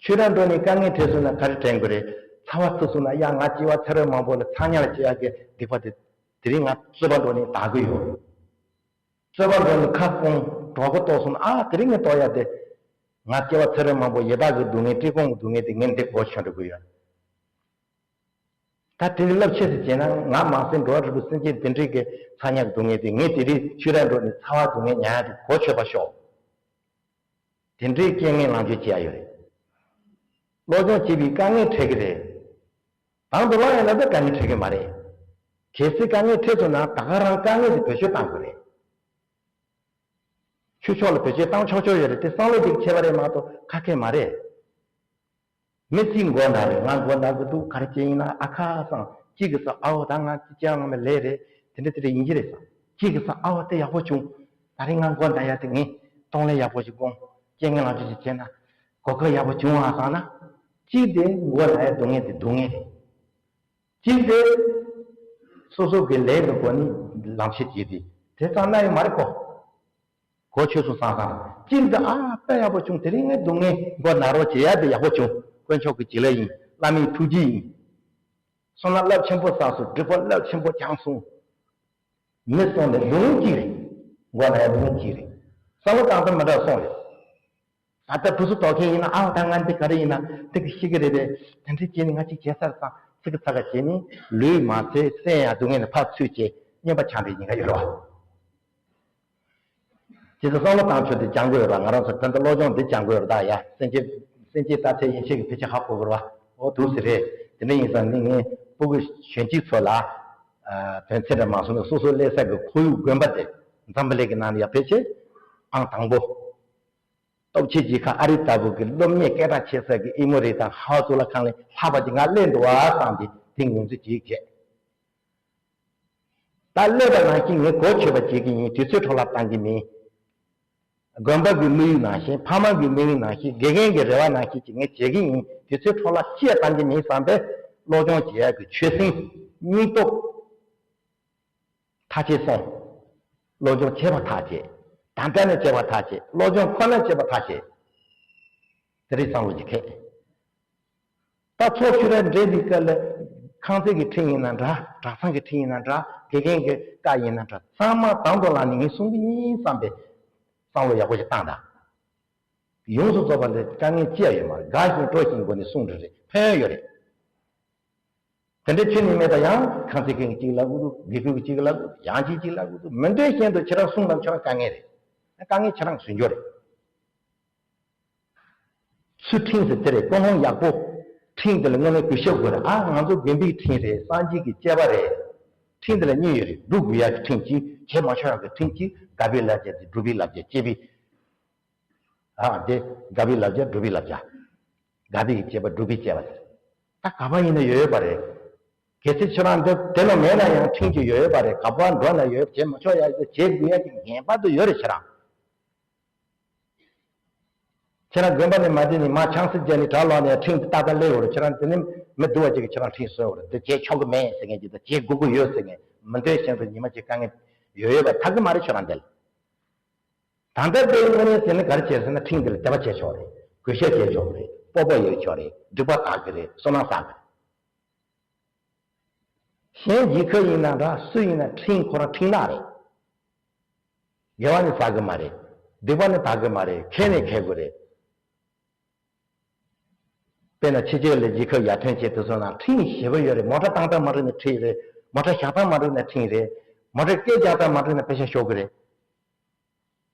ཆོས་ར་འགྲོ་ནས་དཀའ་ངལ་འཕྲད་སོང་ན་ག་རེ་དྲན་དགོས་རེད། ཚ་བ་ཚུད་སོང་ན་ཡ་ང་སྐྱེ་བ་ཚེ་རབས་མང་པོ་ལ་ཚ་དམྱལ་སྐྱེ་ཡག་གི་སྡིག་པ་དེ་དེ་རིང་ང་རྩོད་པ་འགྲོ་ནས་དག་གི་ཡོད། རྩོད་པ་འགྲོ་ནས་ཁ་སྐོང་གྲོད་ཁོག་ལྟོགས་སོང་ན་ཨ་དེ་རིང་ངས་ལྟོགས་ཡ་དེ། ང་སྐྱེ་བ་ཚེ་རབས་མང་པོ་ཡི་དྭགས་ཀྱི་སྡུག་བསྔལ་བཀྲེས་སྐོམ་གྱི་སྡུག་བསྔལ་དེ་ངས་འདི་གོ་ཆོད་འགྲོ་གི་ཡོད། ད་དེ་འདྲའི་རླབས་ཆེ་ཟེར་བྱས་ན་ང་མ་ཟད་འགྲོ་བ་རིགས་པའི་སེམས་ཅན་དེ་འདྲའི་གི་ཚ་དམྱལ་གྱི་སྡུག་བསྔལ་དེ་ངས་དེ་རིང་ཆོས་ར་འགྲོ་ནས་ཚ་བ་སྡུག་བསྔལ་མྱང་ཡ་དེ་གོ་ཆོད་པ་ཤོག་དེ་འདྲའི་རྐྱེན་ངན་ལངས་སྤྱོད་བྱེད་ཡ་ཡོད་རེད། སློབ་སྦྱོང་བྱེད་པའི་དཀའ་ངལ་འཕྲད་ཀྱི་རེད། དང་དུ་བླངས་ཡོད་ན་ད་དཀའ་ངལ་འཕྲད་ཀྱི་མ་རེད། གལ་སྲིད་དཀའ་ངལ་འཕྲད་སོང་ན་ད་ག་རང་དཀའ་ངལ་དེ་བེད་སྤྱོད་བཏང་དགོས་རེད། ཆོས་ཕྱོགས་ལ་བེད་སྤྱོད་བཏང་ཆོག་ཆོག་ཡོད་རེད་དེ་བསམ་བློ་འདི་ཁྱད་པར་རེད་མ་གཏོགས་ཁ་ཁད་མ་རེད། མི་གཅིག་མགོ་ན་རེད། ང་མགོ་ན་གི་འདུག་ག་རེ་བྱས་ཡིན་ན་ཨ་ཁ་སང་གཅིག་གི་ས་ཨའོ་ད་ང་ཅི་བྱ་ང་མི་ལས་རེད། དེ་འདྲ་དེ་འདྲ་ཡིན་གྱི་རེད་ས། གཅིག་གི་ས་ཨའོ་དེ་ཡག་པོ་བྱུང་། ད་རེས་ང་མགོ་ན་ཡ་དེ་ངས་གཏོང་ལེན་ཡག་པོ་ཞིག་དགོངས། རྐྱེན་ངན་ལག་བཅོས་ཤིག་བྱས་ན་གོ་སྐབས་ཡག་པོ་བྱུང་ཨ་སང་ན། གཅིག་དེ་མགོ་ན་ཡ་སྡུག་བསྔལ་དེ་སྡུག་བསྔལ་རེད། གཅིག་དེ་སོ་སོ་གི་ལས་ཀྱི་སྒོ་ནས་ལམ་ཤེས་བྱེད་དེ་དེ་ཙམ་ན་ཡོད་མ་རེད་གོ། གོ་ཆོད་སོང་བསམ་བསམ། གཅིག་འདི་ཨ་དཔེ་ཡག་པོ་བྱུང་། དེ་རིང་ངའི་སྡུག་བསྔལ་མགོ་ན་རོགས་བྱེད་ཡ་དེ་ཡག་པོ་བྱུང་། དཀོན་མཆོག་གི་བྱིན་རླབས་ཡིན། བླ་མའི་ཐུགས་རྗེ་ཡིན། བསོད་ནམས་རླབས་ཆེན་པོ་བསགས་སོང་། སྒྲིབ་པ་རླབས་ཆེན་པོ་བྱང་སོང་། མི་སོང་ནས་སྡུག་བསྔལ་གཅིག་རེད། མགོ་ན་ཡ་སྡུག་བསྔལ་གཅིག་རེད། བསམ་བློ་བཏང་སྟངས་མི་འདྲ་སོང་རེད། ད་ལྟ་བུ་སུ་དོགས་མཁན་ཡིན་ན་ཨ་ད་ང་འདི་ག་རེ་ཡིན་ན་འདི་གི་ཤི་གི་རེད་པས། དེ་འདྲ་བྱས་ནས་ང་ཅིག་བྱས་ཚར་ཙང་ཚིག་གི་ཚ་ག་བྱས་ནས་ལུས་མ་ཚེ་སེམས་ཡང་སྡུག་བསྔལ་ནས་ཕར་ཚུད་བྱས་རྔན་པ་ཆགས་འདྲ་ཡིན་ག་ཡོད་རེད་བ། ཇི་ལྟར་བསམ་བློ་བཏང་ཕྱོགས་དེ་སྦྱང་དགོས་ཡོད་ར། ང་རང་ཚོ་ད་ལྟ་སློབ་སྦྱོང་འདི་སྦྱང་དགོས་ཡོད་ར། ད་ཡ་སེམས་བསྐྱེད་སེམས་བསྐྱེད་རྟག་ཆད་ཡེ་ཤེས་ཀྱི་ཕལ་ཆེར་ཧ་གོ་དགོས་ར། འོ་འདུག་ཟེར་རེད། དེ་འདྲ་ཡིན་ཙང་ནི་ངས་སྤུ་གུ་གཞོན་སྐྱེས་ཚོ་ལ་དོན་ཚན་འདྲ་མ་སོང་ནས་སོ་སོ་སླེབས་ས་གི་ཁོར་ཡུག་དགོན་པ་དེ་འཛམ་བུ་གླིང་གི་ནང་ལ་ཡ་ཕལ་ཆེར་ཨང་དང་པོ། སྟོབས་ཆེ་གཅིག་ཁ་ཨ་རི་ལྟ་བུ་གི་སློབ་གཉེར་སྐད་གྲགས་ཆེ་ས་གི་ཨི་མོ་རི་དང་ཧ་ཙུ་ལ་ཁང་ལས་ལྷག་པ་ཅིག་ང་སླེབས་འདུག་བ་བསམ་སྟེ་དེ་ངོས་འཛིན་ཅིག་བྱས། ད་སླེབས་པ་ནང་བཞིན་ངས་གོ་ཆོད་པ་བྱེད་ཀྱི་ཡིན། དུས་ཚོད་འཕྲོ་བརླག་བཏང་གི་མིན། དགོན་པ་གི་དམིགས་ཡུལ་ནང་བཞིན་ཕ་མ་གི་དམིགས་ཡུལ་ནང་བཞིན་དགེ་རྒན་གྱི་རེ་བ་ནང་བཞིན་ཅིག་ངས་བྱེད་ཀྱི་ཡིན། དུས་ཚོད་འཕྲོ་བརླག་ཅི་ཡང་བཏང་གི་མིན་བསམ་པས་སློབ་སྦྱོང་བྱེད་ཡག་གི་ཆོད་སེམས་སྙིང་སྟོབས། ཐག་བཅད་སོང་། སློབ་སྦྱོང་བྱེད་པ་ཐག་བཅད། ད་ལྟ་ནས་བྱེད་པ་ཐག་བཅད། སློབ་སྦྱོང་ཁོ་ན་བྱེད་པ་ཐག་བཅད། དེ་རིང་བསམ་བློ་ཅིག་ཁེལ། ད་ཚོགས་ཆོས་ར་འབྲེལ་འདི་སྐབས་ལ་ཁང་ཚན་གྱི་ཁྲིམས་ཡིན་ན་འདྲ། གྲྭ་ཚང་གི་ཁྲིམས་ཡིན་ན་འདྲ། དགེ་རྒན་གྱི་བཀའ་ཡིན་ན་འདྲ། ཚང་མ་དང་དུ་བླངས་ནས་ངས་སྲུང་གི་ཡིན་བསམ་པའི་བསམ་བློ་ཡག་པོ་ཞིག་བཏང་དང་། ཡོངས་སུ་རྫོགས་པ་ལས་དཀའ་ངལ་ཅི་ཡང་ཡོད་མ་རེད། དགའ་ཞིང་སྤྲོ་ཞིང་སྒོ་ནས་སྲུང་འདྲ་རེད། ཕན་ཡོན་ཡོད་རེད། དེ་འདྲའི་ཁྱོན་ནས་མེད་པ་ཡང་ཁང་ཚན་གྱི་གཅིག་ལབ་དགོས་འདུག་དགེ་སྐོས་ཀྱི་གཅིག་ལབ་དགོས་འདུག་ཡང་གཅིག་གཅིག་ལབ་དགོས་འདུག་མི་འདོད་བཞིན་དུ་ཁྱེད་རང་སྲུང་དང་ཆོག་དཀའ་ངལ་རེད། དཀའ་ངལ་ཁྱེད་རང་བཟོ་རྒྱུ་རེད། ཚུལ་ཁྲིམས་ཟེར་དེ་རེད། ཀུན་སློང་ཡག་པོ། ཁྲིམས་དེ་ལ་དངོས་གནས་གུས་ཞབས་དགོས་རེད། ཨ་ང་ཚོ་དགོན་པའི་ཁྲིམས་རེད། སངས་རྒྱས་ཀྱི་བཅས་པ་རེད། ཁྲིམས་དེ་ལ་གཉིས་ཡོད་རེད། སྒྲུབ་དགོས་ཡག་གི་ཁྲིམས་གཅིག་བྱེད་མ་ཆོག་ཡག་གི་ཁྲིམས་གཅིག་དགག་པའི་བསླབ་བྱ་དེ་སྒྲུབ་པའི་བསླབ་བྱ་བཅས་པའི། ཨ་དེ་དགག་པའི་བསླབ་བྱ་སྒྲུབ་པའི་བསླབ་བྱ། དགག་པའི་གི་བཅས་པ་སྒྲུབ་པའི་བཅས་པ་ཟེར། ད་ག་པ་ཡིན་ན་ཡོད་ཡོད་པ་རེད། གལ་སྲིད་ཁྱོད་རང་འདི་དེ་ལ་མེད་ན་ཡང་ཁྲིམས་ཀྱི་ཡོད་ཡོད་པ་རེད། ག་པར་འགྲོ་ན་ཡོད་བྱེད་མ་ཆོག་ཡ་བྱེད་དགོས་ཡ་གི་ངེས་པར་དུ་ཡོད་རེད་ཁྱེད་རང་། ཁྱེད་རང་དགོན་པ་ནས་མ་བསྡད་ནས་མ་ཆང་སྲིད་བརྒྱབ་ནས་གྲྭ་ལོག་ནས་ཁྲིམས་དེ་ཏག་ཏག་སླེབས་ཡོད་རེད། ཁྱེད་རང་དེ་ནས་མི་སྡུག་པ་ཅིག་གིས་ཁྱེད་རང་ཁྲིམས་བཟོས་ཡོད་རེད། འདི་བྱེད་ཆོག་གི་མེད་ཟེར་མཁན་ཅིག་དང་བྱེད་དགོས་ཀྱི་ཡོད་ཟེར་མཁན་མི་འདོད་བཞིན་དུ་ཉི་མ་གཅིག་དཀའ་ངལ་ཡོད་ཡོད་པ་ཐག་གི་མ་རེད་ཁྱོད་རང་འདི་ལ། ད་ལྟ་དེ་དངོས་གནས་ཟེར་ན་ག་རེ་བྱས་ཟེར་ན་ཁྲིམས་འདི་ལ་དད་པ་བྱས་ཆོག་རེད། གུས་ཞབས་བྱས་ཆོག་རེད། སྤོབས་པ་ཡོད་ཆོག་རེད། སྒྲིག་པ་དག་གི་རེད། བསོད་ནམས་བསགས་གི་རེད། གཞན་རྒྱལ་ཁབ་ཡིན་ན་འདྲ་སུ་ཡིན་ན་ཁྲིམས་ཁོ་རང་ཁྲིམས་ནག་རེད། དགེ་བ་ནི་བསགས་གི་མ་རེད། སྡིག་པ་ནི་དག་གི་མ་རེད། འཁྱེར་ནི་འཁྱེར་དགོས་རེད། དཔེར་ན་ཕྱི་རྒྱལ་ལ་རྒྱལ་ཁབ་ཡར་ཐོན་བྱས་དུས་ཚོད་ནང་ཁྲིམས་ཞེ་པོ་ཡོད་རེད། མོ་ཊ་བཏང་སྟངས་མ་འགྲིག་ན་ཁྲིམས་རེད། མོ་ཊ་བཞག་སྟངས་མ་འགྲིག་ན་ཁྲིམས་རེད། མོ་ཊ་སྐད་རྒྱག་སྟངས་མ་འགྲིག་ན་པེ་ཤ་ཤོར་གི་རེད།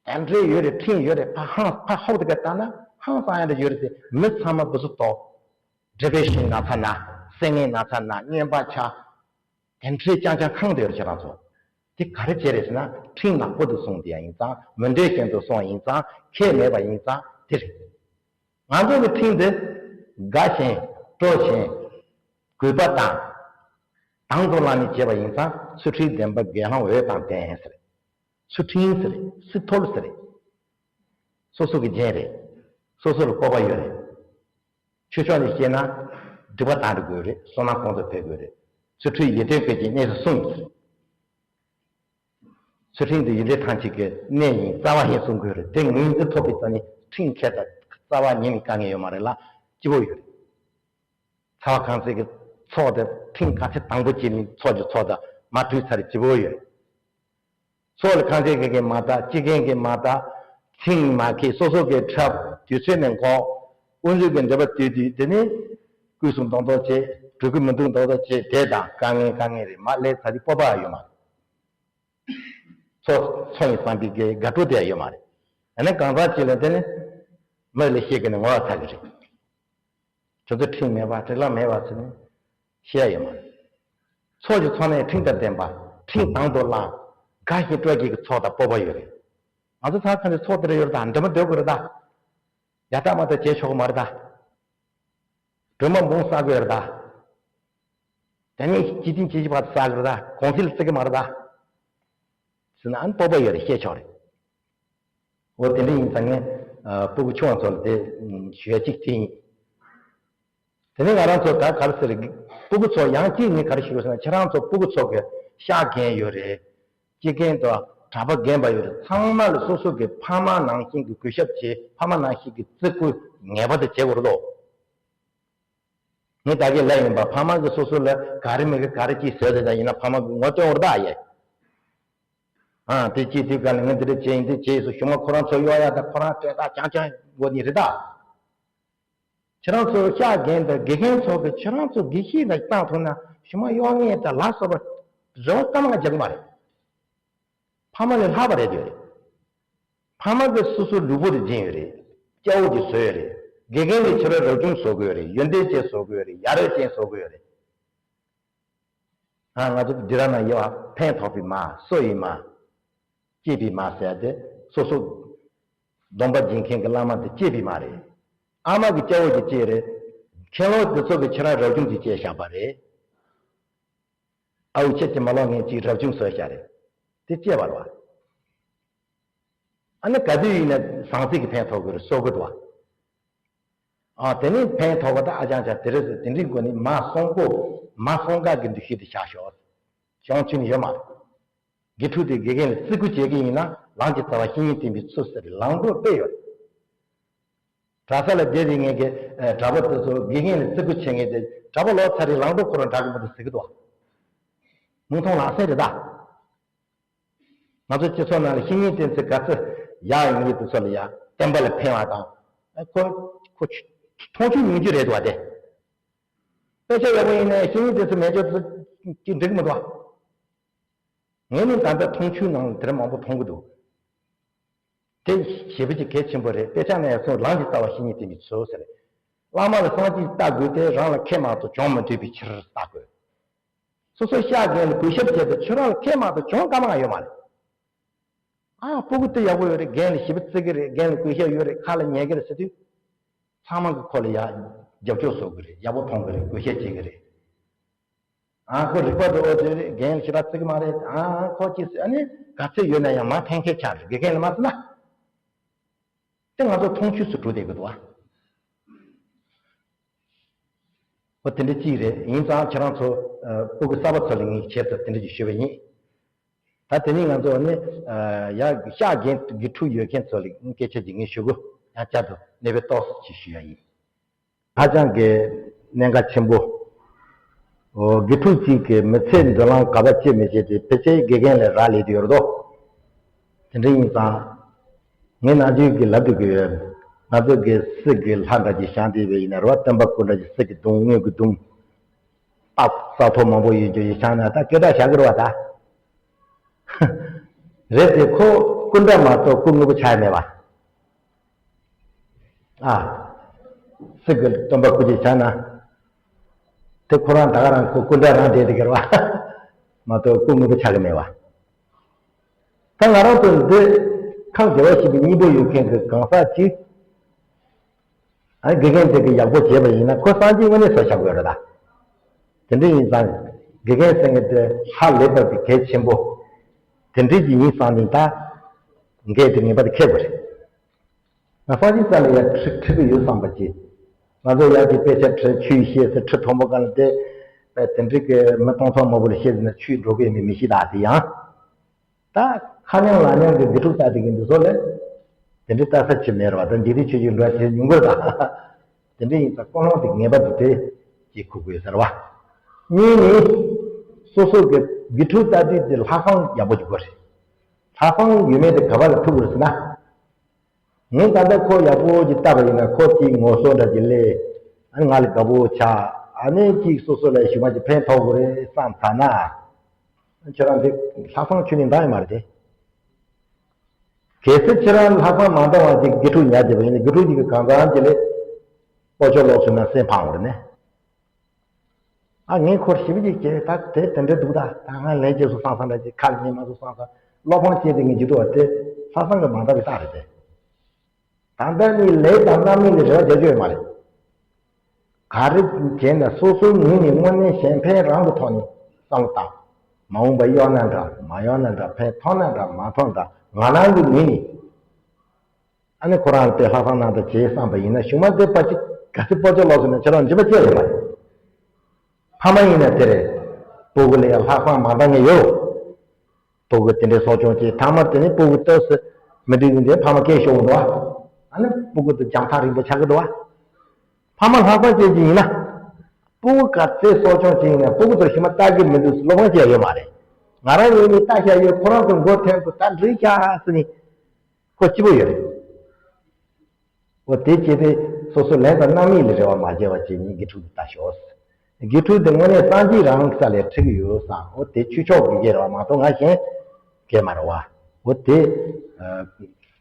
དེ་འདྲའི་ཡོད་རེད། ཁྲིམས་ཡོད་རེད། ཕ་ཧང་ཕ་ཧོབ་དེ་ག་ལྟ་ན་ཧང་སང་ཡ་འདྲ་ཡོད་རེད་དེ། མི་ཚང་མ་བུ་སུ་ཏོ། ཌི་པི་རེ་ཤན་ན་ཚ་ན། སེམས་ངལ་ན་ཚ་ན། རྔན་པ་ཆག་དེ་འདྲའི་རྐྱང་རྐྱང་ཁེངས་བསྡད་ཡོད་རེད་ཁྱེད་རང་ཚོ། དེ་ག་རེ་བྱས་རེད་ཟེར་ན་ཁྲིམས་ནག་པོ་དེ་སྲུང་དེ་ཡ་ཡིན་ཙང་། མི་འདོད་བཞིན་དུ་སྲུང་བ་ཡིན་ཙང་། ཁེ་མེད་པ་ཡིན་ཙང་དེ་རེད། ང་ཚོ་གི་ཁྲིམས་དེ་དགའ་བཞིན་སྤྲོ་བཞིན་གུས་པ་དང་དང་དུ་བླངས་ནས་བྱས་པ་ཡིན་ཙང་ཚུལ་ཁྲིམས་ལྡན་པ་དགེ་སློང་འོས་དང་ལྡན་ཟེར། ཚུལ་ཁྲིམས་ཟེར། སྲིད་ཐོབ་ཟེར། སོ་སོ་གི་རྒྱན་རེད། སོ་སོ་ལ་སྤོབས་པ་ཡོད་རེད། ཆོས་ཕྱོགས་ནས་བཤད་ན་སྒྲིབ་པ་དག་འགྲོ་དགོས་རེད། བསོད་ནམས་གོང་དུ་འཕེལ་དགོས་རེད། ཚུལ་ཁྲིམས་ཡིད་བརྟན་དཔལ་གྱི་གནས་སུ་སྲུང་ཟེར། ཚུལ་ཁྲིམས་དེ་ཡིད་བདེ་ཐང་ཆད་ཀྱི་གནས་ཡིན། རྩ་བ་ཡིན་གསུང་དགོས་རེད། དེ་ངོས་འཛིན་ཐོབ་པའི་རྩ་ནས་ཁྲིམས་འཁྱེར་དང་རྩ་བ་ཉིད་ནས་དཀའ་ངལ་ཡོད་མ་རེད་ལ་སྐྱིད་པོ་ཡོད་རེད། ཚ་བ་གང་ཚད་ཀྱི་ཚོགས་དེ་ཁྲིམས་ག་ཚད་དང་པོ་བྱས་ནས་ཚོགས་ཀྱི་ཚོགས་དང་མ་གྲོས་ཚར་སྐྱིད་པོ་ཡོད་རེད། ཚོགས་ལ་ཁང་ཚན་གི་གི་མ་བལྟ། སྤྱི་རྒན་གི་མ་བལྟ། ཚིང་མ་ཁེ་སོ་སོ་གི་འཁྲབ། དུས་ཚོད་ནས་འགོག་དབུ་འཛུལ་གི་འདོད་པ་དུས་དུས་དེ་ནི་སྐུ་གསུང་རྡོག་རྡོག་བྱེད། གྲོས་ཀུན་མི་འདུག་རྡོག་རྡོག་བྱེད། དེ་དང་དཀའ་ངལ་དཀའ་ངལ་རེད། མ་ལས་ཚ་དེ་སྤོབས་པ་ཡོད་མ་རེད། ཚོ་ཚོ་ཡིན་བསམ་པའི་གི་དགའ་སྤྲོ་དེ་ཡང་ཡོད་མ་རེད། ཡང་ན་གང་ཟག་ཅིག་ལ་དེ་ནི་མི་ལ་བཤད་གི་ནི་ངོ་ལ་ཚ་གི་རེད། ཁྱོད་ཚོ་ཁྲིམས་མེད་པ་སྒྲིག་ལམ་མེད་པ་ཟེར་ནས། ཤེས་ཡ་ཡོད་མ་རེད། ཚོགས་ཀྱི་ཚོགས་གནས་ཁྲིམས་དང་ལྡན་པ། ཁྲིམས་དང་དུ་བླངས། དགའ་ཞིང་སྤྲོ་སྐྱིད་ཀྱི་ཚོགས་དང་སྤོབས་པ་ཡོད་རེད། ང་ཚོ་ཚང་ཁ་ནས་ཚོགས་དེ་འདྲ་ཡོད་རེད་ད། འདྲ་མོ་སྡོད་དགོས་རེད་ད། ཡ་ཏག་མ་ཏག་བྱས་ཆོག་གི་མ་རེད་ད། སྒྲོལ་མ་འབུམ་བསག་དགོས་རེད་ད། དེ་ནས་སྤྱི་བཏིང་ཇི་ཞིག་བར་བསག་དགོས་རེད་ད། གོང་ཚད་ལ་བརྩི་གི་མ་རེད་ད། ཟེར་ན་ཨ་ནི་སྤོབས་པ་ཡོད་རེད། བཤད་ཆོག་རེད། འོ་དེ་འདྲ་ཡིན་ཙང་ངས་ཨ་སྤུ་གུ་ཆུང་བ་ཚོ་ལ་དེ་ཞུ་ཡ་གཅིག་དེ་ཡིན། དེ་ནས་ང་རང་ཚོ་ད་ག་རེ་ཟེར། སྤུ་གུ་ཚོ་ཡང་གཅིག་ངས་ག་རེ་ཞུ་དགོས་ཟེར་ན། ཁྱེད་རང་ཚོ་སྤུ་གུ་ཚོ་གི་ཤག་རྒན་ཡོད་རེད། སྤྱི་རྒན་དང་གྲྭ་པ་རྒན་པ་ཡོད་རེད། ཚང་མ་ལ་སོ་སོ་གི་ཕ་མ་ནང་བཞིན་གྱི་གུས་ཞབས་བྱེད། ཕ་མ་ནང་བཞིན་གྱི་བརྩི་བཀུར་ངེས་པར་དུ་བྱེད་དགོས་རེད་དོ། ངས་ད་གིན་ལབ་ཡིན་པ། ཕ་མ་གིས་སོ་སོ་ལ་ག་རེ་མི་དགེ་ག་རེ་ཅིག་བཟོས་ཏེ་ད་ཡིན་ན་ཕ་མ་གིས་ངོ་སྟོན་འོར་ད་ཡེ། ཨ་དེ་ཅིག་དེ་ག་ལ་ངས་འདི་འདྲ་བྱས་ཡིན། འདི་བྱས་ཡིན་ཟེར་ཞུ་མ། ཁོ་རང་ཚོ་གཡོག་ཡ་དང་ཁོ་རང་སྤྲད་ད་རྐྱང་རྐྱང་དགོས་ནི་རེད་ད། ཁྱེད་རང་ཚོ་ཤག་རྒན་དང་དགེ་རྒན་ཚོ་གིས་ཁྱེད་རང་ཚོ་དགེ་བཤེས་དང་བཏང་ཐུབ་ན་ཞུ་མ། གཡོག་ངལ་དང་ལ་སོགས་པ་རེ་བ་སྐར་མ་ལྔ་རྒྱག་གི་མ་རེད། ཕ་མ་ལས་ལྷག་པ་རེད་དེ། ཕ་མ་གིས་སོ་སོའི་ལུས་པོ་དེ་སྦྱིན་ཡོད་རེད། སྐྱ་བོ་དེ་བཟོས་ཡོད་རེད། དགེ་རྒན་གྱིས་ཁྱོད་རང་རབ་བྱུང་བཟོ་དགོས་ཡོད་རེད། ཡོན་ཏན་ཅན་བཟོ་དགོས་ཡོད་རེད། ཡ་རབས་ཅན་བཟོ་དགོས་ཡོད་རེད། ཨ་ང་ཚོ་འདི་ར་ན་ཡོད་ཨ། ཕན་ཐོགས་པའི་མ་གསོ་ཡི་མ། གཅེས་པའི་མ་ཟེར་ཏེ་སོ་སོ་སྡོམ་པ་སྦྱིན་མཁན་གྱི་བླ་མ་དེ་གཅེས་པའི་མ་རེད། ཨ་མ་གི་སྐྱ་བོ་གི་གཅེས་རེད། མཁན་སློབ་དེ་ཚོ་གི་ཁྱེད་རང་རབ་བྱུང་གི་གཅེས་བཞག་པ་རེད། ཨའུ་ཁྱེད་ཀྱི་མ་ལོག་ངན་ཅིག་རབ་བྱུང་བཟོས་བཞག་རེད། དེ་གཅེས་པ་རེད་བ། ཨ་ནི་ག་དུས་ཡིན་ན་ཟང་ཟིང་གི་ཕན་ཐོགས་དགོས་རེད། གསོ་དགོས་འདུག་བ། ཨ་དེ་ནི་ཕན་ཐོགས་པ་ད་ཨ་ཅང་ཅང་དེ་རེད་ཟེར། དེ་འདྲའི་སྒོ་ནས་མ་སྲུང་པོ་མ་སྲུང་ག་གི་འདུ་ཤེས་དེ་བཞག་ཤོག། གཞུང་ཆེན་ཡོད་མ་རེད། དགེ་ཕྲུག་དེ་དགེ་རྒན་ལ་བརྩི་བཀུར་བྱེད་ཀྱི་ཡིན་ན་ལང་ཀའི་རྩ་བ་བཤེས་གཉེན་བསྟེན་པའི་ཚུལ་ཟེར་ལང་གྲོ་དཔེ་ཡོད་རེད། གྲྭ་ས་ལ་བསྡད་དེ་ངས་ཀྱི་གྲྭ་པ་དེ་ཚོ་དགེ་རྒན་ལ་བརྩི་བཀུར་བྱེད་མཁན་དེ་གྲྭ་པ་ལོག་ཚར་རེད། ལང་གྲོ་ཁོ་རང་འདྲ་གི་མི་འདུག་ཟེར་གི་འདུག་བ། མིག་མཐོང་ལག་ཟིན་རེད་ད། ང་ཚོ་སྤྱི་ཚོགས་ནང་ལ་བཤེས་གཉེན་བསྟེན་ཚུལ་ག་ཚོད་ཡག་ཡིན་གྱི་དེ་ཚོ་ལ་ཡ་བསྟན་པ་ལ་ཕན་པ་དང་། ཨ་ཁོ་ཁོ་མཐོང་ཆོས་མྱོང་རྒྱུ་རེད་འདུག་བ་དེ། དཔེ་ཆ་ཡག་པོ་ཡིན་ནའི་བཤེས་གཉེན་བསྟེན་ཚུལ་མེད་ཆོག་ཚུལ་གྱི་འགྲིག་མི་འདུག་བ། ངས་ནི་ད་ལྟ་མཐོང་ཆོས་ནང་དེ་འདྲ་མང་པོ་མཐོང་གི་འདུག་དེ་ཞེ་པོ་ཅིག་གལ་ཆེན་པོ་རེད། དཔེ་ཆ་ནས་ཡར་སོང་ལང་ཀའི་རྩ་བ་བཤེས་གཉེན་བསྟེན་པའི་ཚུལ་ཟེར། བླ་མ་ལ་སངས་རྒྱས་ཀྱིས་བལྟ་དགོས་ཏེ་རང་ལ་ཁེ་མ་གཏོགས་གྱོང་མི་འདུག་པའི་ཕྱིར་བལྟ་དགོས། སོ་སོའི་ཤག་རྒན་ལ་གུས་ཞབས་བྱས་ཏེ་ཁྱོད་རང་ལ་ཁེ་མ་གཏོགས་གྱོང་སྐར་མ་ཡང་ཡོད་མ་རེད། ཨ་སྤུ་གུ་དེ་ཡག་པོ་ཡོད་རེད། རྒན་ལ་ཞེ་པོ་བརྩི་གི་རེད། རྒན་ལ་གུས་ཞབས་ཡོད་རེད། ཁ་ལ་ཉན་གི་རེད་ཟེར་དུས། ཚང་མ་གིས་ཁོ་ལ་ཡ་རྒྱབ་སྐྱོར་བཟོ་གི་རེད། ཡག་པོ་མཐོང་གི་རེད། གུས་ཞབས་བྱེད་ཀྱི་རེད། ཨ་ཁོ་རིག་པ་འདུག་འོ་དེ་རེད། རྒན་ཞེ་དྲག་བརྩི་གི་མ་རེད། ཨ་ཁོ་ཅི་ཟེར། ཨ་ནི་ག་ཚོད་ཡོད་ན་ཡང་མ་ཕན་མཁན་ཆགས་རེད། དགེ་རྒན་ལ་མ་བརྩི་ན། དེ་ང་ཚོ་མཐོང་ཆོས་སུ་འགྲོ་བསྡད་ཀྱི་འདུག་ཨ། འོ་དེ་འདྲ་ཅིག་རེད། ཡིན་ཙང་ཁྱེད་རང་ཚོ་ཨ་སྤུ་གུ་གསར་པ་ཚོ་ལ་ངས་བྱས་ཙང་དེ་འདྲ་ཅིག་ཞུས་པ་ཡིན། ད་དེ་ནས་ང་ཚོ་ནི་ཨ་ཡ་ཤག་རྒན་དགེ་ཕྲུག་ཡོད་མཁན་ཚོ་ལ་སྐད་ཆ་ཅིག་ངས་ཞུ་དགོས། ཡང་བསྐྱར་དུ་གནས་པའི་ཏོག་ཙམ་ཅིག་ཞུ་ཡ་ཡིན། ཧ་ཅང་གི་གནད་འགག་ཆེན་པོ། འོ་དགེ་ཕྲུག་ཅིག་གི་མི་ཚེ་མདུན་ལམ་ག་པར་སྐྱེལ་མི་སྐྱེལ་དེ་ཕལ་ཆེར་དགེ་རྒན་ལས་རག་ལས་དུ་ཡོད་དོ། དེ་འདྲ་ཡིན་ཙང་། ངས་ནམ་རྒྱུན་གྱི་ལབ་དུ་གི་ཡོད། ང་ཚོ་གི་སྲིད་ཀྱི་ལྷ་འདྲ་ཅིག་བཞེངས་བསྡད་པ་ཡིན་ན་རེད་བ། སྟོན་པ་སྐུ་འདྲ་ཅིག་སྲིད་ཀྱི་གདུང་དངོས་ཀྱི་གདུང་། རྟགས་ས་ཐོག་མང་པོ་ཡོད་རྒྱུ་ཡིན་ཙང་ན་ད་སྐད་གྲགས་བཞག་གི་རེད་བ་ད། རེད་དེ་ཁོ་སྐུ་འདྲ་མ་གཏོགས་སྐུ་དངོས་པོ་ཆགས་མེད་པ། ཨ། སྲིད་ཀྱི་སྟོན་པ་སྐུ་ཅིག་བཞེངས་ན། དེ་ཁོ་རང་ད་ག་རང་ཁོ་སྐུ་འདྲ་རང་བསྡད་དེ་གར་བ། མ་གཏོགས་སྐུ་དངོས་པོ་ཆགས་ཀྱི་མེད་པ། ད་ང་རང་ཚོ་འདི་ཁམས་བདེ་བར་གཤེགས་པའི་སྙིང་པོ་ཡོད་མཁན་གྱི་གང་ཟག་ཅིག་ཨ་དགེ་རྒན་དེ་གི་ཡག་པོ་བྱས་པ་ཡིན་ན་ཁོ་སངས་རྒྱས་དངོས་གནས་བཟོ་བཞག་དགོས་རེད་ད། དེ་འདྲ་ཡིན་ཙང་དགེ་རྒན་ཟེར་མཁན་དེ་ཧ་ལས་པ་གི་གལ་ཆེན་པོ་དེ་འདྲ་ཅིག་ཡིན་ཙང་ནི་ད་འགན་དེ་ངེས་པར་དུ་འཁྱེར་དགོས་རེད། ང་སངས་རྒྱས་ས་ལ་ཡར་ཁྲིད་ཁྲིད་གི་ཡོད་བསམ་པ་ཅིག་ང་ཚོ་ཡར་གྱི་དཔེ་ཆ་ཁྲིད་ཆོས་བཤད་ཟེར་ཁྲིད་མཐོན་པོ་སྒང་ལ་བསྡད། དེ་འདྲ་གི་མི་སྟོང་ཕྲག་མང་པོ་ལ་བཤད་ཟེར་ན་ཆོས་འགྲོ་གི་ཡོད་མེད་མི་ཤེས་ད་དེ་ཡང་། ད་ཁ་ཉང་ལ་ཉང་གི་དགེ་ཕྲུག་ལྟ་དེ་གི་འདི་ཚོ་ལས། དེ་འདྲའི་ལྟ་ས་ཅི་མེད་ར་བ། ད་འཇིག་རྟེན་ཆོས་བརྒྱུད་འགྲོ་བ་དེ་ཉུང་གི་རེད་ད། དེ་འདྲ་ཡིན་ཙང་ཀུན་སློང་དེ་ངེས་པར་དུ་དེ་ཅིག་ཁུག་དགོས་ཟེར་བ། གཉིས་ནི། སོ་སོ་གི་དགེ་ཕྲུག་ལྟ་དུས་དེ་ལྷག་བསམ་ཡག་པོ་ཅིག་དགོས་རེད། ལྷག་བསམ་ཡོད་མེད་དེ་ག་པ་ལ་ཐུག་དགོས་རེད་ཟེར་ན། ངས་ད་ལྟ་ཁོ་ཡག་པོ་ཅིག་ལྟ་བ་ཡིན་ན་ཁོ་ཅིག་ངོ་སོ་འདྲ་ཅིག་སླེབས། ཨ་ནི་ང་ལ་དགའ་པོ་ཆགས། ཨ་ནི་ཅིག་སོ་སོ་ལ་ཞུ་མ་ཅིག་ཕན་ཐོགས་དགོས་རེད་བསམ་ཚར་ན། ཁྱོད་རང་འདི་ལྷག་བསམ་ཁྱོན་ནས་འདང་ཡོད་མ་རེད་དེ། གལ་སྲིད་ཁྱེད་རང་ལྷག་བསམ་མ་འདང་བ་ཅིག་དགེ་ཕྲུག་ཉར་བྱས་པ་ཡིན་ན་དགེ་ཕྲུག་ཅིག་གིས་གང་ཟག་ཅིག་ལ་སྤོ་ཆོག་ལོག་སོང་ན་སེམས་ཕངས་པ་རེད་ནས། ཨ། ངས་ཁོར་ཞིབ་ཅིག་བྱས། ད་དེ་དེ་འདྲ་འདུག་ད་ད་ང་ལན་བྱས་སོང་བསམ་བསམ་འདྲ་ཅིག་ཁ་ལ་ཉན་མ་སོང་བསམ་བསམ། བློ་ཕམ་སྐྱེས་ཏེ་ངས་ཇུས་གཏོགས་པ་དེ་ལྷག་བསམ་གྱི་མ་འདང་བའི་རྟགས་རེད་དེ། ད་ལྟ་ནི་ལས་དང་རྣམ་སྨིན་ལ་རེ་བ་རྒྱག་རྒྱུ་ཡོད་མ་རེད། ག་རེ་བྱས་ན་སོ་སོའི་ངོས་ནས་དངོས་གནས་གཞན་ཕན་རང་གི་ཐོག་ནས་བསམ་བློ་བཏང་། མ་འོངས་པ་གཡོག་ན་འདྲ། མ་གཡོག་ན་འདྲ། ཕན་ཐོགས་ན་འདྲ། མ་ཐོགས་འདྲ། ང་རང་གི་ངོས་ནས། ཨ་ནི་ཁོ་རང་དེ་ལྷག་བསམ་གནང་དང་བྱེད་བསམ་པ་ཡིན་ན། གཞུག་མ་དེ་ཕལ་ཆེར་ག་ཚོད་སྤོ་ཆོག་ལོག་སོང་ན་ཁྱེད་རང་འཇིགས་པ་སྐྱེ་ཡོད་མ་རེད། ཕ་མ་ཡིན་ན་དེ་རེད། སྤུ་གུ་ལ་ཡང་ལྷག་བསམ་མ་འདང་མཁན་ཡོད། སྤུ་གུ་དེ་འདྲའི་གསོ་སྐྱོང་བྱེད། ཐ་མ་དེ་ནི་སྤུ་གུ་ལྟོས་སུ་མི་འགྲིག་ནི་དེ་ཕ་མ་སྐད་ཤོར་འདུག་ཨ། ཨ་ནི་སྤུ་གུ་དེ་རྒྱང་ཐག་རིང་པོ་ཆགས་ཀྱི་འདུག་ཨ། ཕ་མ་ལྷག་བསམ་བྱེད་ཀྱི་ཡིན་ན། སྤུ་གུ་ག་ཚོད་གསོ་སྐྱོང་བྱེད་ཡིན་ན་སྤུ་གུ་ཚོ་ཞིག་མ་ལྟ་གི་མི་འདུག་ཟེར་བློ་ཕམ་བྱས་ཡོད་མ་རེད། ང་རང་ངོས་ནས་ལྟ་བཞག་ཡོད། ཁོ་རང་ཚོ་མགོ་ཐོན་དུ་ད་འགྲིག་ཤག་ཟེར་ནས་ཁོ་སྐྱིད་པོ་ཡོད་རེད། འོ་དེ་བྱས་ཏེ་སོ་སོ་ལས་དང་རྣམ་སྨིན་ལ་རེ་བ་མ་བྱས་པ་བྱས་ནས་དགེ་ཕྲུག་དེ་ལྟ་ཤོག། དགེ་ཕྲུག་དེ་དངོས་གནས་སངས་རྒྱས་རང་ས་ལས་ཁྲིད་ཀྱི་ཡོད་བསམ། འོ་དེ་ཆོས་ཕྱོགས་ཀྱི་དགེ་རེད་བ་མ་གཏོགས་ང་གཞན་དགེ་མ་རེད་བ། འོ་དེ་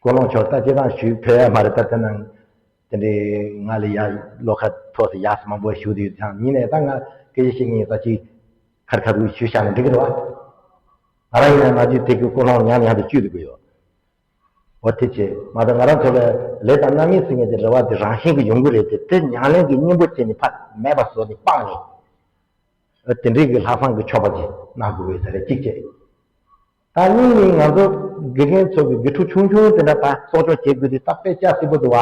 ཀུན་སློང་ཕྱོགས་ལྟ་ཅི་དང་ཞུས་ཕེབས་ཡ་མ་རེད། ད་དེ་ནང་དེ་འདྲའི་ང་ལ་ཡ་བློ་ཁ་ཐོག་སེ་ཡག་སེ་མང་པོ་ཞུ་དུས་ཙང་ཡིན་ནའི་ད་ང་སྐད་ཆ་བཤད་མཁན་ཡིན་ཙང་ཅིག་ཁར་ཁ་ཐུག་ཞུ་བཞག་ན་འགྲིག་གི་རེད་བ། ང་རང་ཡིན་ན་ང་ཚོའི་དེ་གི་ཀུན་སློང་ཉམས་ཉམས་དུ་བཅུག་འདུག་གི་ཡོད། འོ་དེ་བྱས་མ་གཏོགས་ང་རང་ཚོ་ལ་ལས་དང་རྣམ་སྨིན་ཟེར་མཁན་དེ་རེ་བ་དེ་རང་བཞིན་གྱི་ཡོང་གི་རེད་དེ། དེ་ཉམས་ལེན་གྱི་སྙིང་པོ་བྱས་ནས་ཕར་མེད་པ་བཟོ་ནས་སྤངས་ནས། འོ་དེ་འདྲའི་གི་ལྷག་བསམ་གྱི་ཕྱོགས་པ་ཅིག་གནང་དགོས་པའི་ཟེར་རེ་གཅིག་བྱས། ད་གཉིས་ནི་ང་ཚོ་དགེ་རྒན་ཚོ་གི་དགེ་ཕྲུག་ཆུང་ཆུང་དེ་འདྲ་ད་གསོ་སྐྱོང་བྱེད་དགོས་དུས་ད་དཔེ་སྐྱ་སེར་པོ་འདུག་བ།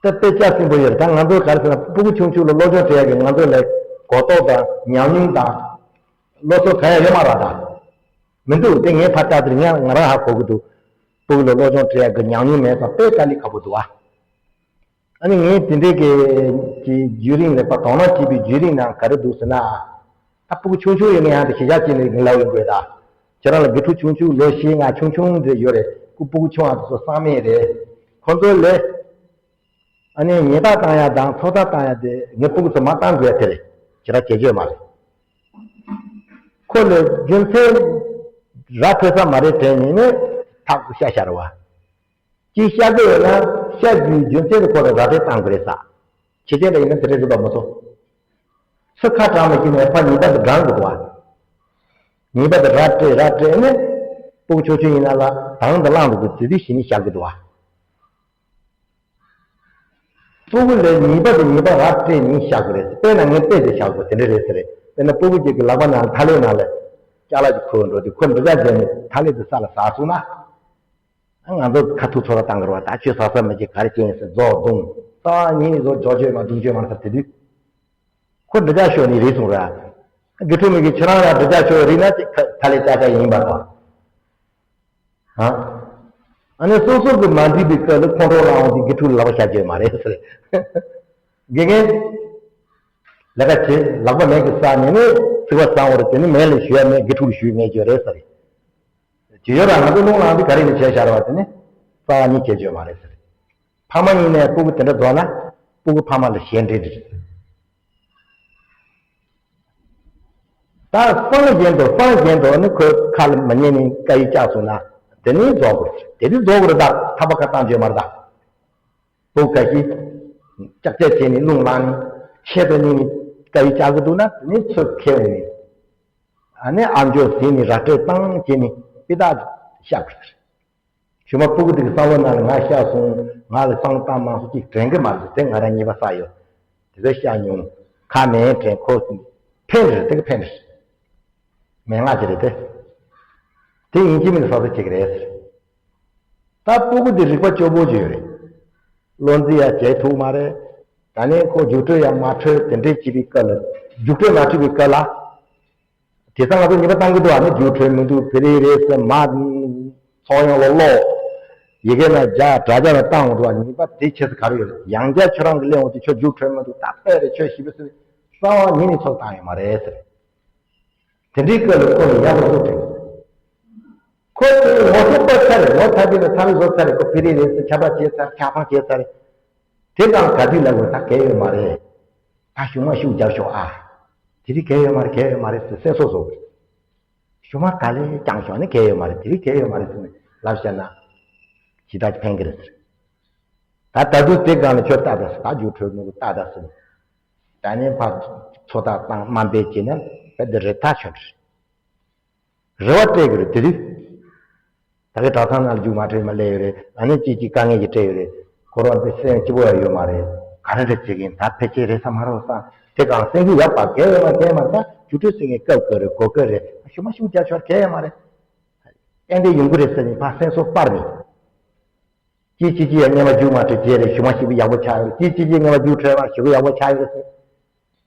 ད་དཔེ་སྐྱ་སེར་པོ་ཡོད་རེད། ད་ང་ཚོ་ག་རེ་ཟེར་ན་སྤུ་གུ་ཆུང་ཆུང་ལ་སློབ་སྦྱོང་སྤྲད་ཡག་གི་ང་ཚོ་ལ་གོ་རྟོགས་དང་ཉམས་མྱོང་དང་སློབ་གསོ་གང་ཡང་ཡོད་མ་རེད་ད། མི་འདུག་དེ་ངས་ཕར་བལྟས་དུས་ང་ང་རང་ཧ་གོ་གི་འདུག་སྤུ་གུ་ལ་སློབ་སྦྱོང་སྤྲད་ཡག་གི་ཉམས་མྱོང་མེད་ཙང་དཔེ་དཀའ་ལས་ཁག་པོ་འདུག་བ། ཨ་ནི་ངས་དེ་འདྲའི་གི་གི་བརྒྱུད་རིམ་ལ་ཕར་དོ་སྣང་བྱས་པའི་བརྒྱུད་རིམ་ནང་ག་རེ་འདུག་ཟེར་ན། ད་སྤུ་གུ་ཆུང་ཆུང་ཡིན་ན་ཡང་དེ་གཞིས་ཆགས་ཅིག་ནས་ལབ་ཡོང་དགོས་ད། ཁྱེད་རང་ལ་དགེ་ཕྲུག་ཆུང་ཆུང་ལོ་བཞི་ལྔ་ཆུང་ཆུང་འདྲ་ཡོད་རེད། སྐུ་སྤུ་གུ་ཆུང་བ་དེ་ཚོ་བསམ་མེད་རེད། ཁོ་ཚོ་ལ་ཨ་ནི་ཉེས་རྡུང་བཏང་ཡ་དང་ཚོགས་རྡུང་བཏང་ཡ་དེ་ངའི་སྤུ་གུ་ཚོ་མ་བཏང་དགོས་ཡ་དེ་རེད། ཁྱེད་རང་བྱེད་རྒྱུ་ཡོད་མ་རེད། ཁོ་ལ་རྒྱུ་མཚན་ར་འཕྲོད་ས་མ་རེད་དྲན་ནས་ནི་ཐག་ཤ་ཤ་རེད་བ། ཅིག་བཤད་དགོས་ཡོད་ན་བཤད་རྒྱུའི་རྒྱུ་མཚན་དེ་ཁོ་ལ་ར་སྤྲོད་བཏང་དགོས་རེད་ཟེར། ཁྱེད་ཅག་ལ་ཡིན་ན་དེ་འདྲ་རེད་པ་མ་གཏོགས། སུ་ཁ་དྲང་མ་ཤེས་ནས་ཕར་ཉེས་རྡུང་དེ་དྲང་དགོས་འདུག་བ། ཉེས་རྡུང་དེ་ར་སྤྲད་ར་སྤྲད་ནས་སྤུ་གུ་ཆུང་ཆུང་ཡིན་ན་ལ་དང་དུ་བླངས་འདུག་གི་དེ་དུས་གཞི་ནས་བཤད་དགོས་འདུག་བ། སྤུ་གུ་ལ་ཉེས་རྡུང་དེ་ཉེས་རྡུང་ར་སྤྲད་ནས་བཤད་དགོས་རེད། དཔེར་ན་ངས་དཔེ་དེ་བཞག་དགོས་དེ་འདྲ་རེད་ཟེར་རེད། དཔེར་ན་སྤུ་གུ་གཅིག་གི་ལག་པ་ནང་ཐ་ལེ་ནང་ལ་ཅ་ལག་ཅིག་ཁུར་འགྲོ་དུས་ཁོ་འདྲི་ཆགས་བྱས་ནས་ཐ་ལེ་དེ་ས་ལ་ཟགས་སོང་ན། ང་ཚོ་ཁ་ཐུག་ཚོར་བ་བཏང་གི་རེད་བ། ད་ཁྱོད་ཟ་ས་མི་བྱེད་ག་རེ་བྱེད་ཡིན་ཟེར་རྫོགས་རྡུང་། ད་ཉིན་ནས་རྫོགས་རྫོགས་བྱོས་མ་རྡུང་བྱོས་མ་ཟེར་དེ་དུས། ཁོ་འདྲི་ཆགས་ཤོར་ནས་རིལ་སོང་ར། དགེ་ཕྲུག་མི་གིས་ཁྱེད་རང་ལ་འདྲི་ཆགས་ཤོར་རིལ་ན་ཅིག་ཐ་ལེ་ཅག་ཅག་ཡིན་པ་དང་། ཨ་ནི་སོ་སོ་གི་མ་འགྲིག་པའི་སྐབས་ལ་ཁོང་ཁྲོ་ལངས་འོང་དུས་དགེ་ཕྲུག་ལ་ལབ་པ་བྱ་རྒྱུ་མ་རེད་ཟེར། དགེ་རྒན། ལས་ཀ་བྱེད། ལག་པ་མེད་ཀི་ཟ་ནས་ནི་ཚིག་པ་བཟང་བོ་རེད། དེ་ནི་མེད་ལ་ཞུ་ཡ་མེད། དགེ་ཕྲུག་ལ་ཞུ་མེད་རྒྱུ་རེད་ཟེར། ཇི་ཡོད་ར་ང་ཚོ་རླུང་ལངས་དུས་ག་རེ་ནས་བྱས་བཞག་ར་བ་དེ་ནི་རྩ་བ་ཉིད་བྱེད་རྒྱུ་མ་རེད་ཟེར། ཕ་མ་ཡིན་ནའི་སྤུ་གུ་དེ་འདྲ་རྫོགས་ན་སྤུ་གུ་ཕ་མ་ལ་གཞན་འདྲེ་རེད། ད་སང་གཞན་དུ་སང་གཞན་དུ་ནི་ཁོའི་ཁ་ལ་མ་ཉན་ནས་དཀའ་ཡིག་བཅག་སོང་ན་དེ་ནི་རྫོགས་དགོས་རེད། དེ་ནི་རྫོགས་དགོས་རེད། ད་ཐབས་པ་ཁ་བཏང་རྒྱུ་མ་རེད་ད། སྤུ་གུ་ཁ་ཤས་ཀྱག་ཀྱག་བྱས་ནས་རླུང་ལངས་ནས་ཆེད་དུ་ཉིད་ནས་དཀའ་ཡིག་བཅག་གི་འདུག་ན་དེ་ནི་ཚུར་ཁྱེར་འོང་ནས། ཨ་ནི་ཨ་མཆོག་ཟིན་ནས་ར་སྤྲོད་བཏང་བྱས་ནས་སྤུས་དག་བཤད་དགོས་ཟེར། གཞུག་མ་སྤུ་གུ་དེ་གི་བསམ་བློ་ནང་ལ་ང་བཤད་སོང་། ང་ལ་བསམ་བློ་བཏང་མ་སོང་ཅིག་དྲན་གི་མ་རེད། དེ་ང་རང་ཉེས་པ་བསགས་ཡོད། དེ་ཚོ་བཤད་མྱོང་། ཁ་མེད་དྲན་ཁོ་ཕན་རེད། དེ་གི་ཕན་རེད། མན་ངག་ཅིག་རེད་དེ། དེ་ཡིན་གཅིག་མིན་གཅིག་གསོ་ཚོད་བྱེད་ཀྱི་རེད་ཟེར། ད་སྤུ་གུ་དེ་རིག་པ་སྐྱོ་པོ་ཅིག་ཡོད་རེད། བློ་འཛིན་ཡང་བྱེད་ཐུབ་མ་རེད། ད་ནས་ཁོ་རྒྱུགས་སྤྲོད་ཡང་མ་འཕྲོད། དེ་འདྲས་བྱེད་པའི་སྐབས་ལ། རྒྱུགས་སྤྲོད་མ་འཕྲོད་པའི་སྐབས་ལ། དེང་སང་ང་ཚོ་ཉེས་པ་བཏང་གི་འདུག་ཨ་ནི་རྒྱུགས་འཕྲོད་མི་འདུག་བེ་རི་རེད་ཟེར་མར་ཚོགས་ཡོང་ལོ་ལོ། ཡི་གེ་ན་རྒྱག་དྲ་རྒྱ་ན་བཏང་འོང་འདུག་ཨ་ཉེས་པ་དེ་ཆེ་ས་ག་རེ་ཡོད་རེད། ཡང་བསྐྱར་ཁྱོད་རང་གི་སླེབས་འོང་དུས་ཁྱོད་རྒྱུགས་འཕྲོད་མི་འདུག་ད་དཔེ་རེད། ཁྱོད་ཞིབ་པ་ཟེར་རྩ་བ་ཉིད་ནས་ཚོགས་བཏང་ཡོད་མ་རེད་ཟེར། དེ་འདྲའི་སྐབས་ལ་ཁོ་ལ་ཡག་པོ་བཟོ་དྲན། ཁོ་ཚོས་ངོ་ཤེས་པ་ཚར་རེད། ངོ་ཚ་རྒྱུ་ན་ཚ་བའི་བཟོ་ཚར་རེད། ཁོ་བེ་རི་རེད་ཟེར། ཁྱབ་པ་བྱས་ཚར། ཆགས་སྡང་བྱས་ཚར་རེད། དེ་དང་ག་དུས་ལ་གོ་ད་གལ་ཡོད་མ་རེད། ད་གཞུག་མ་ཤུགས་རྒྱབ་ཤོག་ཨ། དེ་རིང་གལ་ཡོད་མ་རེད། གལ་ཡོད་མ་རེད་ཟེར་སེམས་གསོ་བཟོ་དགོས། གཞུག་མ་ག་ལེར་བསྐྱངས་ཤོག་ནི་གལ་ཡོད་མ་རེད། དེ་རིང་གལ་ཡོད་མ་རེད་ཟེར་ནས་ལབ་བཤད་ན། ཇི་ལྟར་ཕན་གི་རེད་ཟེར། ད་ད་དུང་དེ་སྒང་ལ་ཁྱོད་ལྟ་ད་ཟེར། ད་རྒྱུགས་འཕྲོད་མི་འདུག་ལྟ་ད་ཟེར་ནས། ད་ནི་ཕར་ཚོད་ལྟ་བཏང་དམའ་འབེབས་བྱས་ན་དཔེ་འདི་རེ་ཐག་ཆོད་རེད། རེ་བ་སྤྲད་དགོས་རེད་དེ་དུས། ད་གི་གྲྭ་ཚང་ནང་རྒྱུགས་མ་འཕྲོད་མ་སླེབས་ཡོད་རེད། ཨ་ནི་ཅིག་ཅིག་དཀའ་ངལ་ཅིག་འཕྲད་ཡོད་རེད། ཁོ་རང་དཔེ་སེམས་སྐྱིད་པོ་ཡང་ཡོད་མ་རེད། ག་རེ་རེད་བྱེད་ཀྱིན་ད་ཕལ་ཆེར་རེད་ས་མ་རེད་བསམ། དེ་གང་སེམས་ཀྱི་ཡག་པ་གལ་ཡོད་མ་གལ་མ་ད་རྒྱུགས་སྤྲོད་ཟེར་མཁན་སྐབས་སྐབས་རེད་གོ་སྐབས་རེད། ཞུ་མ་ཞུ་རྒྱ་ཆོར་གལ་ཡོད་མ་རེད། ཏན་ཏན་ཡོང་གི་རེད་ཟེར་ནས་ཕར་སེམས་གསོ་སྤར་ནས། ཅིག་ཅིག་ཅིག་ཡང་སྔོན་མ་རྒྱུགས་མ་འཕྲོད་བྱས་རེད། ཞུ་མ་ཞུ་གི་ཡག་པོ་ཆགས་ཡོད་རེད། ཅིག་ཅིག་ཅིག་སྔོན་མ་རྒྱུགས་འཕྲོད་མ་ཞུ་གི་ཡག་པོ་ཆགས་ཡོད་རེད་ཟེར།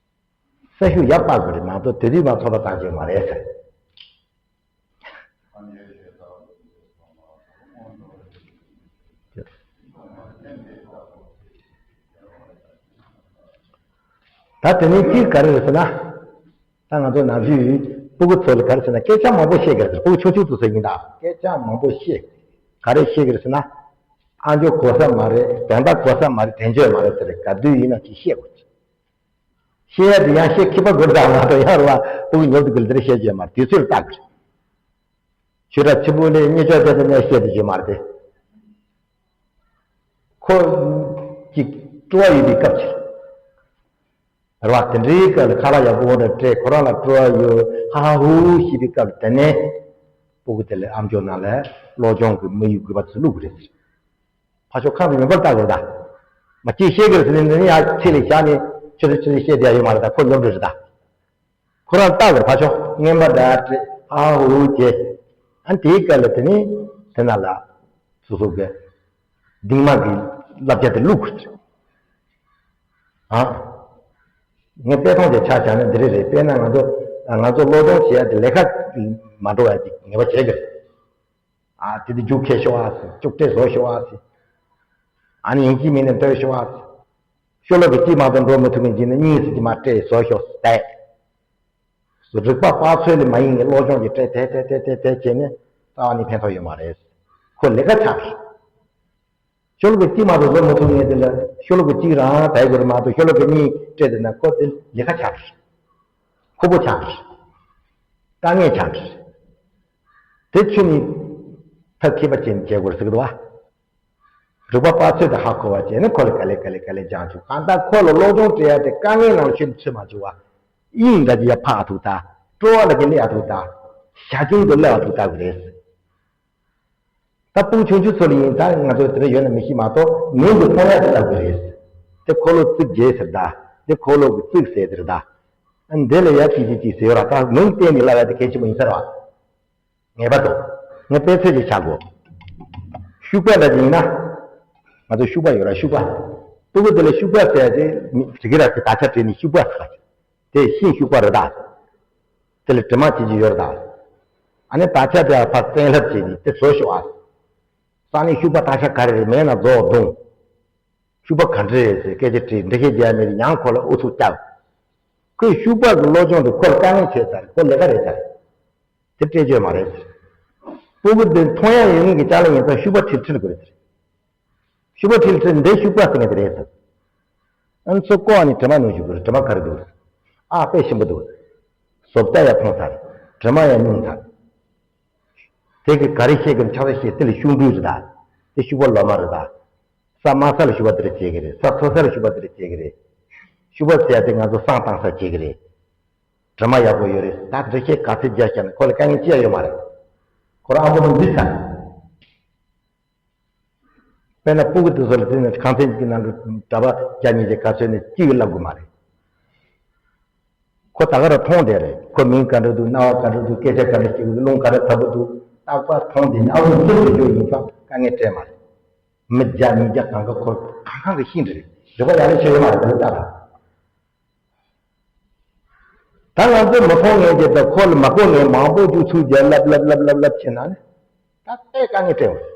སེམས་ཤུགས་ཡར་སྤར་དགོས་རེད་མ་གཏོགས་དེ་དུས་མ་ཚོད་ལྟ་བཏང་ཆོག་མ་རེད་ཟེར། ད་དེ་ནས་གཅིག་ག་རེ་རེད་ཟེར་ན། ད་ང་ཚོ་ནམ་རྒྱུན་སྤུ་གུ་ཚོ་ལ་ག་རེ་ཟེར་ན་སྐད་ཆ་མང་པོ་བཤད་ཀྱི་རེད། སྤུ་གུ་ཆུང་ཆུང་ཚོ་ཟེར་གྱིན་ད་སྐད་ཆ་མང་པོ་བཤད། ག་རེ་བཤད་ཀྱི་རེད་ཟེར་ན། ཨ་མཆོག་གོ་ས་མ་རེད། དོན་དག་གོ་ས་མ་རེད། དྲན་བརྗོད་མ་རེད་ཟེར་ག་དུས་ཡིན་ན་ཅིག་བཤད་དགོས། བཤད་ཡ་དེ་ཡང་བཤད་མཁས་པ་དགོས་དང་མ་གཏོགས་ཡང་རུ་བ་སྤུ་གུ་ཉོབ་ཏུ་དགོས་ལ་དེར་བཤད་རྒྱུ་མ་རེད། དུས་ཚོད་ལ་བལྟ་དགོས། ཆོས་གྲྭ་ཆེན་པོ་ནས་གཉེན་ཆོག་དེ་ཚོ་ནས་བཤད་དུ་བྱེད་མ་རེད་དེ། ཁོ་ཅིག་སྤྲོ་བ་ཡོད་པའི་སྐབས་ཅིག་རེད་བ། དེ་འདྲའི་སྐབས་ལ་ཁ་ལག་ཡག་པོ་འོ་འདྲ་སྤྲད། ཁོ་རང་ལ་སྤྲོ་བ་ཡོད། ཧ་ཧ་ཧུ་ཧུ་ཞེས་པའི་སྐབས་ལ་དེ་ནས་སྤུ་གུ་དེ་ལ་ཨ་མཆོག་ནང་ལ་སློབ་སྦྱོང་གི་དམིགས་ཡུལ་དགོས་པ་ཚོ་བླུག་གི་རེད། ཕར་ཕྱོགས་ཁམས་ཀྱི་མེ་འབར་ལྟ་དགོས་ད། མ་གཅིག་བཤད་ཀྱི་རེད་ཟེར་ནས་ནི་ཡང་ཚེ་ལས་བཞག་ནས་ཆུ་ཚོད་ཆུ་ཚོད་བཤད་བསྡད་ཡོད་མ་རེད་ད། ཁོ་ཉོབ་འགྲོ་རེད་ད། ཁོ་རང་ལྟ་དགོས་ཕར་ཕྱོགས་རྔན་པ་འདྲ་སྤྲད་ཧ་ཧུ་ཧུ་བྱས། ཨ་ནི་དེའི་སྐབས་ལ་དེ་ནི་དེ་ན་ལ་སོ་སོ་གི་གདིང་མ་གི་བསླབ་བྱ་དེ་བླུག་དགོས་ཨ། ངས་དཔེ་མཐོང་ཅིག་ཆ་བཞག་ན་འདི་རེད་རེད། དཔེར་ན་ང་ཚོ་ང་ཚོ་སློབ་སྦྱོང་བྱེད་ཡ་དེ་ལས་ཀ་མ་འགྲོ་བ་ཅིག་ངེས་པ་བྱེད་ཀྱི་རེད། ཨ་དེ་དུས་རྒྱུགས་ཁྱེར་ཤོག་ཨ་ཟེར། ལྕོགས་གྲས་བཟོ་ཤོག་ཨ་ཟེར། ཨ་ནི་ཡིན་གཅིག་མིན་ནས་ལྟོས་ཤོག་ཨ་ཟེར། ཤོ་ལོ་ཀ་གཅིག་མ་གཏོགས་འགྲོ་མི་ཐུབ་མཁན་གཅིག་ནི་གཉིས་ཟེར་གྱི་མ་སྤྲད་བཟོ་ཤོག་ཟེར། རིག་པ་དཔག་ཚོད་ལས་མ་ཡིན་ནས་སློབ་སྦྱོང་གི་སྤྲད་དེ་དེ་དེ་དེ་དེ་བྱས་ནས་རྩ་བ་ནས་ཕན་ཐོགས་ཡོད་མ་རེད། ཁོ་ལས་ཀ་ཆགས་རེད། ཤོ་ལོ་ཀ་གཅིག་མ་གཏོགས་བཟོ་མི་ཐུབ་མཁན་དེ་ལ་ཤོ་ལོ་ཀ་གཅིག་རང་བསྡད་དགོས་རེད་མ་གཏོགས་ཤོ་ལོ་ཀ་གཉིས་སྤྲད་དེ་ན་ཁོ་དེ་ལས་ཀ་ཆགས་རེད། ཁོ་པོ་ཆགས་རེད། དཀའ་ངལ་ཆགས་རེད། དེ་ཁྱོད་ནི་ཐབས་མཁས་པ་ཅན་བྱེད་དགོས་ཟེར་གི་འདུག་བ། རིག་པ་དཔག་ཚོད་དེ་ཧ་གོ་བ་བྱས་ནས་ཁོ་ལ་ག་ལེ་ག་ལེ་ག་ལེ་སྦྱང་བཅུག་གང་ལྟར་ཁོ་ལ་སློབ་སྦྱོང་སྤྲད་ཡ་དེ་དཀའ་ངལ་ནང་ལ་ཁྱོད་ཚུད་མ་བཅུག་བ། དབྱིངས་འདྲ་ཅིག་ཡར་འཕགས་ཐུབ་ད། སྤྲོ་བ་ལ་གི་སླེབས་ཐུབ་ད། ཞར་བྱུང་དུ་སླེབས་ཐུབ་ད་གི་རེད། ད་སྤུ་གུ་ཆུང་ཆུང་ཚོ་ལ་ཡིན་ད་ང་ཚོ་དེ་འདྲ་ཡོད་ན་མི་ཤེས་མ་གཏོགས་མིང་དུ་མཐོང་ཡ་དེ་ལབ་གི་རེད། དེ་འཁོར་ལོ་རྩིབས་བརྒྱད་ཟེར་ད། དེ་འཁོར་ལོ་གི་རྩིབས་ཟེར་དེ་རེད་ད། ཨ་འདི་ལ་ཡ་ཅིག་ཅིག་ཅིག་ཟེར་ཡོད་ར། ད་མིང་བསྟན་ནས་ལབ་ཡ་དེ་གལ་ཆེན་པོ་ཡིན་ས་རེད་བ། ངེས་པར་དུ། ངས་དཔེ་མཚོན་ཅིག་བཞག་གོ། ཤུག་པ་འདྲ་ཅིག་ཡིན་ན། ང་ཚོ་ཤུག་པ་ཡོད་ར་ཤུག་པ། སྤུ་གུ་དེ་ལ་ཤུག་པ་ཟེར་ཡ་དེ་མི་དྲི་གི་ར་དེ་དར་ཆ་བྲིས་ནས་ཤུག་པ་ཟེར། དེ་ཤིང་ཤུག་པ་རེད་ད། དེ་ལ་དྲི་མ་བྱེད་ཀྱི་ཡོད་རེད་ད། ཨ་ནི་དར་ཆ་དེ་ཕར་བཙན་ལྷབ་བྱས་ནས་དེ་བཟོ་ཤོག་ཨ། ས་ནས་ཤུག་པ་དར་ཆ་ག་རེ་རེད་མེད་ན་རྫོགས་རྡུང་། ཤུག་པ་ག་འདྲ་རེད་ཟེར་སྐད་ཆ་དྲིས་འདྲི་ཤེས་རྒྱ་མེད་ཡང་ཁོ་ལ་ཨུ་ཚུགས་བརྒྱབ། ཁོས་ཤུག་པ་གི་སློབ་སྦྱོང་དེ་ཁོ་ལ་དཀའ་ངལ་བྱས་ཚར་ཁོ་ལས་ཀ་རེད་ཚར། དེ་སྤྲད་རྒྱུ་མ་རེད་ཟེར། སྤུ་གུ་འདི་མཐོང་ཡ་ཡོད་མཁན་གྱི་ཅ་ལག་ཡིན་ཙང་ཤུག་པ་ཁྲིལ་ཁྲིལ་དགོས་རེད་ཟེར། ཤུག་པ་ཁྲིལ་ཁྲིལ་འདི་ཤུག་པ་ཟེར་མཁན་དེ་རེད་ཟེར། ཨ་ནི་ཚོ་ལྐོག་ནས་དྲི་མ་ནོར་ཞུ་དགོས་རེད། དྲི་མ་ག་རེ་འདུག་ཨ་དཔེ་ཞིམ་པོ་འདུག་བཟོ་ལྟ་ཡ་མཐོང་ཚར། དྲི་མ་ཡ་སྙུང་ཚར། དེ་གི་ག་རེ་བཤད་གི་ཆགས་ས་བཤད་དེ་ལ་ཤུགས་འགྲོས་རེད་ད། དེ་ཤུག་པ་ལོ་མ་རེད་ད། ས་དམའ་ས་ལ་ཤུག་པ་དེ་རེད་བྱེད་གི་རེད། ས་མཐོ་ས་ལ་ཤུག་པ་དེ་རེད་བྱེད་གི་རེད། ཤུག་པ་ཟེར་ཡ་དེ་ང་ཚོ་བསང་བཏང་ས་བྱེད་གི་རེད། དྲི་མ་ཡག་པོ་ཡོད་རེད་ད། དེ་བཤད་ག་ཚོད་རྒྱག་བྱས་ན་ཁོ་ལ་དཀའ་ངལ་ཅི་ཡང་ཡོད་མ་རེད། ཁོ་རང་ཨ་མོ་ནང་འདི་ཚར། དཔེར་ན་སྤུ་གུ་དེ་ཚོ་ལ་བརྩིས་ན་ཁང་ཚན་གཅིག་གི་ནང་དུ་གྲྭ་པ་བརྒྱ་ཉིས་བརྒྱ་ག་ཚོད་ནས་གཅིག་གིས་བསླབ་དགོས་མ་རེད། ཁོ་ད་ག་རང་མཐོང་བསྡད་རེད། ཁོ་མིང་ག་འདྲ་འདུག་སྣང་བ་ག་འདྲ་འདུག་སྐད་ཆ་ག་འདྲ་བཤད་ཀྱི་འདུག་རླུང་ག་འདྲ་འཚུབ་ཀྱི་འདུག་རྟག་པར་མཐོང་བསྡད་ནས་ཨ་ཁུ་འདི་འདྲ་ཡོད་ཡིན་ཙང་དཀའ་ངལ་སྤྲད་མ་རེད། མི་བརྒྱ་ཉིས་བརྒྱ་གང་ག་ཁོ་གང་གང་གི་ཤེས་འདྲ་རེད། རེ་བ་ཡག་ལས་བྱས་ཡོད་མ་རེད་དེ་ལྟ་ད། ད་ང་ཚོ་མི་མཐོང་མཁན་གྱི་ད་ཁོ་ལ་མ་གོ་མཁན་མང་པོ་རྒྱུགས་ཚུར་རྒྱག་ལབ་ལབ་ལབ་ལབ་ལབ་བྱས་ན་ནི་ད་དཔེ་དཀའ་ངལ་སྤྲད་འོང་།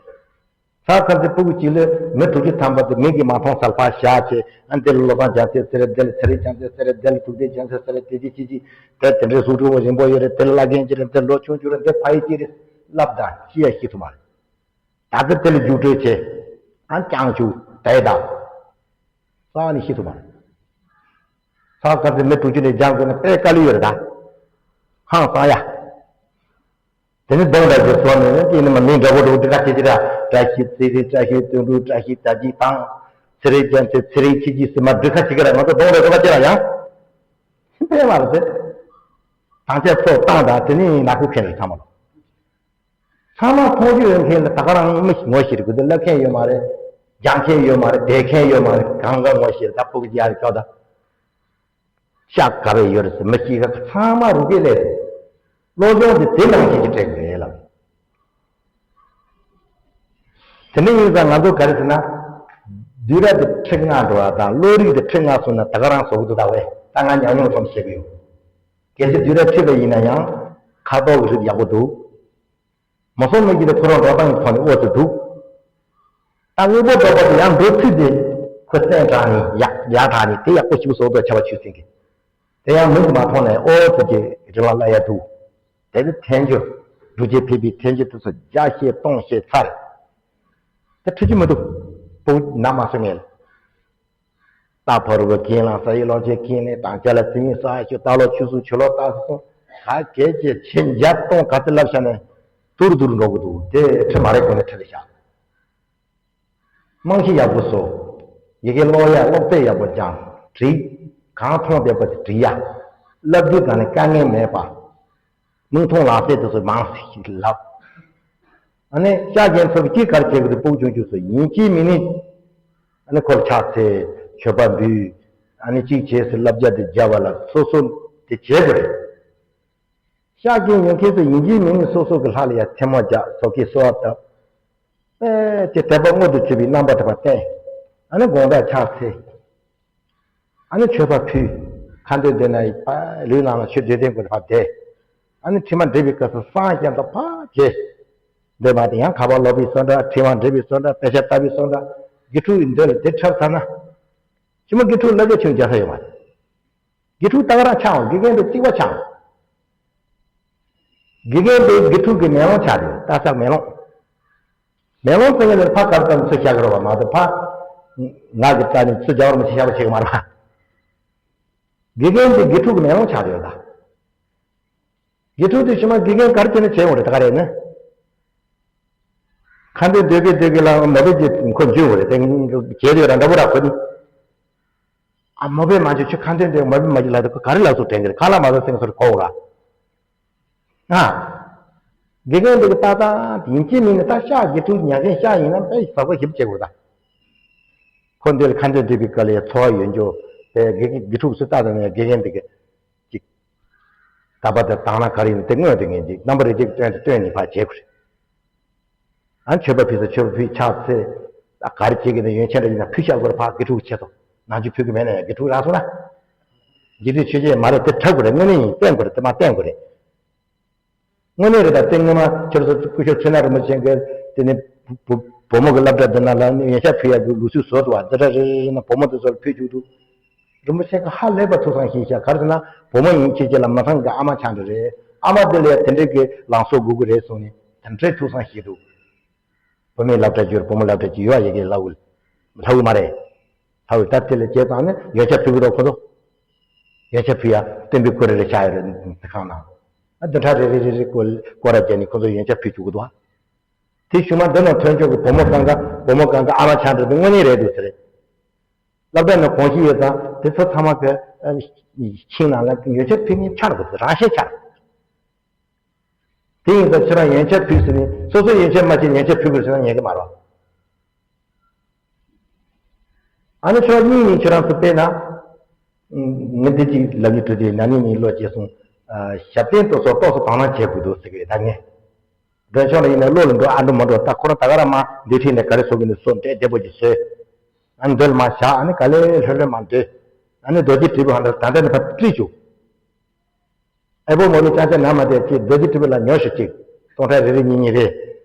ས་ཁ་ཚེ་སྤུ་གུ་གཅིག་ལ་མི་དྲུག་ཅུ་ཐམ་པ་དེ་མིག་གིས་མ་མཐོང་སར་ཕར་བཞག་བྱས། ཨ་འདི་ལ་བློ་བཟང་རྒྱལ་མཚན་ཟེར་རེད། འདི་ལ་ཚེ་རིང་རྒྱལ་མཚན་ཟེར་རེད། འདི་ལ་ཐུབ་བསྟན་རྒྱལ་མཚན་ཟེར་རེད། དེ་ཅི་ཅི་ཅི་དེ་དེ་འདྲའི་གཟུགས་སྤྲོ་བོ་རིང་པོ་ཡོད་རེད། དེ་ལ་བླ་རྒན་ཅིག་རེད། འདི་ལོ་ཆུང་ཆུང་རེད། འདི་ཕ་ཡུལ་གཅིག་རེད། ལབ་དང་ཤི་ཡ་ཤི་ཐུབ་མ་རེད། ད་གི་དེ་ལ་རྒྱུགས་སྤྲོད་བྱས། ཨ་རྐྱང་ཆུ་དེ་དང་། རྩ་བ་ནས་ཤི་ཐུབ་མ་རེད། ས་ཁ་ཚེ་མི་དྲུག་ཅུ་ནས་སྦྱང་དགོས་ན་དཔེ་དཀའ་ལས་ཡོད་རེད་ད། ཧང་སང་ཡ། དེ་ནི་གདོང་འདྲ་ཞིག་བཟོ་ནས་ནི་དེ་ནི་མ་མིང་འདྲ་པོ་འདྲ་པོ་འདི་ག་བྱེད་ཀྱི་ར། བཀྲ་ཤིས་ཚེ་རིང་། བཀྲ་ཤིས་དོན་གྲུབ། བཀྲ་ཤིས་དར་རྒྱས་དང་། ཚེ་རིང་རྒྱལ་མཚན། ཚེ་རིང་ཆོས་སྐྱིད་ཟེར་མ་འབྲི་ཁ་བྱེད་ཀྱི་ར། ང་ཚོ་གདོང་འདྲ་པོ་ག་བྱེད་ར་ཡང་། ཕན་མ་རེད་དེ། དང་ཆ་ཚོ་བཏང་དང་དེ་ནི་ནག་པོ་ཕན་རེད་ཚང་མ་ལ། ཚང་མ་མཐོང་རྒྱུ་ཡོད་མཁན་ལ་ད་ག་རང་མི་ཞིག་ངོ་ཤེས་རེད་དགོས་དེ་ལབ་མཁན་ཡོད་མ་རེད། རྒྱག་མཁན་ཡོད་མ་རེད། བསྡད་མཁན་ཡོད་མ་རེད། གང་ག་ངོ་ཤེས་རེད། ད་ཕུག་གི་ཡར་ཁྱོད་ད། ཤག་ག་བས་ཡོད་རེད་ཟེར་མི་ཤེས་ག་ཚང་མ་རུ་སྐད་ལས་རེད། བློ་སྦྱོང་དེ་དེ་ནང་བཞིན་གྱི་སྤྲད་དགོས་རེད་ལབ། དེ་འདྲ་ཡིན་ཙང་ང་ཚོ་ག་རེ་ཟེར་ན། བསྡུས་གྲྭ་དེ་ཁྲི་ལྔ་འགྲོ་བ་དང་བློ་རིག་དེ་ཁྲི་ལྔ་སོང་ན་ད་ག་རང་བཟོ་གི་འདུག་ད་བས་ད་ང་ཉམས་མྱོང་ཙམ་བཤད་གི་ཡོད། གལ་སྲིད་བསྡུས་གྲྭ་ཁྲིད་པ་ཡིན་ན་ཡང་ཁ་དོག་གི་རིགས་ཡག་པོ་འདུག་མ་སོང་མི་གི་དེ་ཁོ་རང་འགྲོ་སྟངས་ཀྱི་ཐོག་ནས་ཨོ་ཙི་འདུག་ད་དངོས་པོ་འགྲོ་པ་དེ་ཡང་འགྲོ་ཚུལ་དེ་ཁོ་བཙན་དྲགས་ནས་ཡག་ཡག་དྲགས་ནས་དེ་ཡག་པོ་ཞིག་བཟོ་འདོད་ཆ་བ་ཆུ་སྲིན་གི། དེ་ཡང་མིག་མ་མཐོང་ནས་ཨོ་ཙི་གི་རི་ལ་ལ་ཡ་འདུག་དེ་ནི་ཐལ་འགྱུར། འགྲུལ་སྐྱེལ་ཕེབས་པའི་ཐལ་འགྱུར་དེ་ཚོ་བརྒྱ་བཤད་སྟོང་བཤད་ཚར། དེ་ཁྲིད་རྒྱུ་མི་འདུག་སྤུ་ན་མ་སོང་ངས། རྟ་ཕ་རུ་བ་གིན་ལ་ས་ཡི་ལོ་ཆེ་གིན་ནས་དང་ཅ་ལ་ཙི་ཡིན་ས་ཞུ་ད་ལོ་ཆུ་སུ་ཆུ་ལོ་ཏ་སུ་སོང་ག་གལ་ཆེ་ཆེ་འཇབ་སྟོང་ག་ཚི་ལབ་ཤ་ནས་དུར་དུར་འགྲོ་གི་འདུག་དེ་ཁྲི་མ་རེད་དགོས་ནས་ཁྲི་རེ་བཞག་རྨང་གཞི་ཡག་པོ་བཟོ། ཡི་གེ་ཀློག་ཡ་ཀློག་དཔེ་ཡག་པོ་སྦྱང་། བྲིས། གང་མཐོང་བདེ་པོ་དེ་བྲིས་ཡ། བསླབ་རྒྱུ་དང་ནི་དཀའ་ངལ་མེད་པ། མིག་མཐོང་ལག་ཟིན་དེ་ཚོ་མང་ཞིག་ལབ། ཨ་ནི་ཤག་རྒན་ཚོ་གིས་ག་རེ་བྱེད་དགོས་དེ་སྤུ་གུ་ཆུང་ཆུང་ཚོ་ཡིན་གཅིག་མིན་ནི། ཨ་ནི་ཁོར་ཕྱག་འཚལ་མཆོད་པ་འབུལ། ཨ་ནི་གཅིག་བྱས་སུ་བསླབ་བྱ་དེ་བརྒྱབ་པ་ལ་སོ་སོ་དེ་བྱེད་དགོས་རེད། ཤག་གི་ཉོན་མཁན་ཚོ་ཡིན་གཅིག་མིན་གཉིས་སོ་སོ་གི་ལྷ་ལ་ཡ་མཚན་མོ་རྒྱག་སོ་སྐྱེ་གསོལ་བ་བཏབ། ཨེ་དེ་དད་པ་མངོན་དུ་གྱུར་པའི་རྣམ་པ་དེ་བ་བསྟན། ཨ་ནི་དགོང་དག་ཕྱག་འཚལ། ཨ་ནི་མཆོད་པ་ཕུལ། ཁ་འདོན་འདོན་ན་ཡི་ཕ་ལུས་ནང་ལ་ཆོས་འདོན་ལྡན་དགོས་ཕ་བསྡད། ཨ་ནི་ཁྲི་མ་འབྲི་བའི་སྐབས་སུ་སངས་རྒྱས་དང་ཕ་བྱེད། འདོན་པ་དེ་ཡང་ཁ་པར་ཀློག་པའི་བཟོ་འདྲ་ཁྲི་མ་འབྲི་བའི་བཟོ་འདྲ་དཔེ་ཆ་ལྟ་བུའི་བཟོ་འདྲ་དགེ་ཕྲུག་ཡི་འདོན་ལ་དེ་འཁྲབ་ཚར་ན། ཁྱི་མ་དགེ་ཕྲུག་ལ་རྒྱ་ཆུང་རྒྱ་ས་ཡོད་མ་རེད། དགེ་ཕྲུག་ད་ག་རང་ཆགས་འོང་། དགེ་རྒན་དེ་གཅིག་པ་ཆགས་འོང་། དགེ་རྒན་དེ་དགེ་ཕྲུག་གི་མེ་ལོང་ཆགས་རེད། རྟ་ཟ་མེ་ལོང་། མེ་ལོང་ཟེར་མཁན་དེ་ཕ་གར་དང་ཚོ་བཞག་གི་རོ་བ་མ་གཏོགས་ཕ། ང་གི་རྟ་ནི་ཚོ་རྒྱག་རོ་མ་ཆེ་བཞག་པ་བྱེད་གི་མ་རེད་བ། དགེ་རྒན་དེ་དགེ་ཕྲུག་གི་མེ་ལོང་ཆགས་རེད་ད། དགེ་ཕྲུག་དེ་ཕྱི་མ་དགེ་རྒན་གར་བྱས་ནས་བྱས་འོང་རེད་ད་ག་རེད་ན། ཁ་འདོན་སྡོད་གི་སྡོད་གི་ལ་མ་བེད་ཀྱི་ཁོ་འཇུས་འོང་རེད་དེ་བྱས་ཡོད་ར་འདྲ་པོ་ར་ཁོ་ནི། ཨ་མ་བེད་མ་འཇུས་ཁྱོད་ཁ་འདོན་སྡོད་མ་བེད་མ་འཇུས་ལ་དེ་ཁོ་ག་རེ་ལ་སོགས་དྲན་གི་རེད། ཁ་ལ་མ་བེད་སེང་སོར་གོ་འོང་ར། ཨ། དགེ་རྒན་དེ་གི་ཏག་ཏག་ཡིན་གཅིག་མིན་ནི་ད་ཤག་དགེ་ཕྲུག་ཉག་རྒན་ཤག་ཡིན་ན་དཔེ་ཟབ་པོ་ཞིབ་བྱེད་དགོས་ད། ཁོ་འདི་ལ་ཁ་འདོན་འདྲི་བའི་སྐབས་ལ་ཚོར་བ་ཡོད་འགྱོ། དེ་དགེ་དགེ་ཕྲུག་སུ་ལྟ་དང་ནས་དགེ་རྒན་དེ་གི་ཅིག་དག་པ་དེ་དང་ན་ག་རེ་ཡིན་དེ་དངོས་དེ་ངན་ཅིག་རྣམ་པ་རེ་ཅིག་སྟོན་དེ་སྟོན་ནི་ཕར་བྱེད་དགོས་རེད། ཨ་མཆོད་པ་ཕུལ་ས་མཆོད་པ་ཕུལ་ཕྱག་འཚལ། ཨ་ག་རེ་བྱེད་ཀྱི་ན་ཡོན་ཆབ་འདྲ་ཡིན་ན་ཕུལ་བཞག་དགོས་རེད། ཕར་དགེ་ཕྲུག་ཆེད་དུ་ནང་ཆུ་ཕུལ་གི་མེད་ན་ཡང་དགེ་ཕྲུག་རག་སོང་ན། དགེ་ཕྲུག་ཆོས་བྱེད་མ་རེད་དེ་དྲག་དགོས་རེད། དངོས་གནས་ཡིན་བསྟན་དགོས་རེད། དེ་མ་བསྟན་དགོས་རེད། དངོས་གནས་རེད་ད། དེ་སྔོན་མ་ཁྱོད་ཚོ་སྐུ་ཞབས་ཚེ་ན་རིན་པོ་ཆེ་གིས་དེ་ནས་བུ་བུ་བུ་མོ་གི་སློབ་གྲྭ་འདི་ན་ལ་ཡོན་ཆབ་ཕུལ་ཡག་གི་ལུགས་སྲོལ་བཟོ་འདུག་བ། འདི་འདྲ་རེ་རེ་རེ་ན་བུ་མོ་དེ་ཚོ་ལ་ཕུལ་བཅུག་འདུག་རིན་པོ་ཆེ་གིས་ཧ་ལས་པ་ཐུགས་བསམ་བཞེས་ཤག་ག་རེ་ཟེར་ན་བུ་མོ་ཡིན་ཁྱེད་ཁྱེད་ལ་མི་ཚང་གི་ཨ་མ་ཆགས་འདྲ་རེད། ཨ་མ་དེ་ལ་ཡ་དེ་འདྲའི་གི་ལངས་ཕྱོགས་དགོས་ཀྱི་རེད་གསུངས་ནས་དེ་འདྲའི་ཐུགས་བསམ་བཞེས་འདུག་བུད་མེད་སློབ་གྲྭ་བརྒྱུད་བུ་མོ་སློབ་གྲྭ་བརྒྱུད་ཡོད་ཡ་ཡི་གེ་ལ་འུ་ལྷ་འུ་མ་རེད། ལྷ་འུ་ད་དེ་ལ་བྱས་ཙང་ནི་ཡོན་ཆབ་ཕུལ་གི་རོགས་ཁོ་ཚོ། ཡོན་ཆབ་ཕུལ་ཡ་སྟོན་པའི་སྐོར་རེ་རེ་ཆགས་ཡོད་རེད། འདི་ཁང་ནང་ཨ་བདུན་ཕྲག་རེ་རེ་རེ་རེ་སྐོར་སྐོར་ར་བརྒྱབ་ནས་ཁོ་ཚོ་ཡོན་ཆབ་ཕུལ་བཅུག་གི་འདུག་ཨ། དེ་གཞུག་མ་འདི་ནང་ཐོན་ཆོག་གི་བུ་མོ་གང་ག་བུ་མོ་གང་ག་ཨ་མ་ཆགས་འདྲ་དེ་དངོས་གནས་རེད་འདུག་ཟེར་རེད། སློབ་གྲྭ་ནང་གོང་ཞིག་ཡོད་ཙང་དེ་ཚོ་ཚང་མ་གི་ཨ་ཁྱིམ་ནང་ལ་ཡོན་ཆབ་ཕུལ་མཁན་ཆགས་དགོས་ཟེར་རང་བཞིན་ཆགས། དེ་ཡིན་ཙང་ཁྱེད་རང་ཡོན་ཆབ་ཕུལ་ཟེར་ནས་སོ་སོ་ཡོན་ཆབ་མ་བྱས་ཡོན་ཆབ་ཕུལ་དགོས་ཟེར་ན་ཉན་གི་མ་རེད། ཨ་ནི་ཕྱོགས་གཉིས་ནས་ཁྱེད་རང་ཚོ་དཔེར་ན། ངས་འདི་གཅིག་ལབ་རྒྱུ་བྲིས་ཏེ་ན་ནིང་ནས་བློ་སྐྱེས་སོང་། ཞབས་བརྟན་དུ་སོགས་ཏོག་ཙམ་དོ་སྣང་བྱེད་དགོས་འདུག་ཟེར་གི་རེད་ད་ངས། མགྲོན་ཆོག་ལ་ཡིན་ན་བློ་ལ་འགྲོ་ཨ་འགྲོ་མ་འགྲོ་ད་ཁོ་རང་ད་ག་རང་མ་འདི་ཁྲིད་ནས་ག་རེ་བཟོ་གི་འདུག་སོགས་འདྲེ་བདེ་པོ་ཅིག་བཟོས། ཨ་ནི་འདོད་ལ་མ་བཞག་ཨ་ནི་ག་ལེ་ལྷོད་ལྷོད་མ་འདོད། ཨ་ནི་རྡོ་རྗེ་དྲིལ་བུ་ཧ་འདྲ་ད་ལྟ་ནས་ཕར་དཀྲིས་བཅུག་ཨེ་བོ་མོ་ནི་ཅང་ཅང་ན་མ་བསྡད་ཅིག་རྡོ་རྗེ་དྲིལ་བུ་ལ་ཉོ་ཤོག་ཅིག་སྟོང་ཕྲག་རེ་རེ་གཉིས་གཉིས་རེད།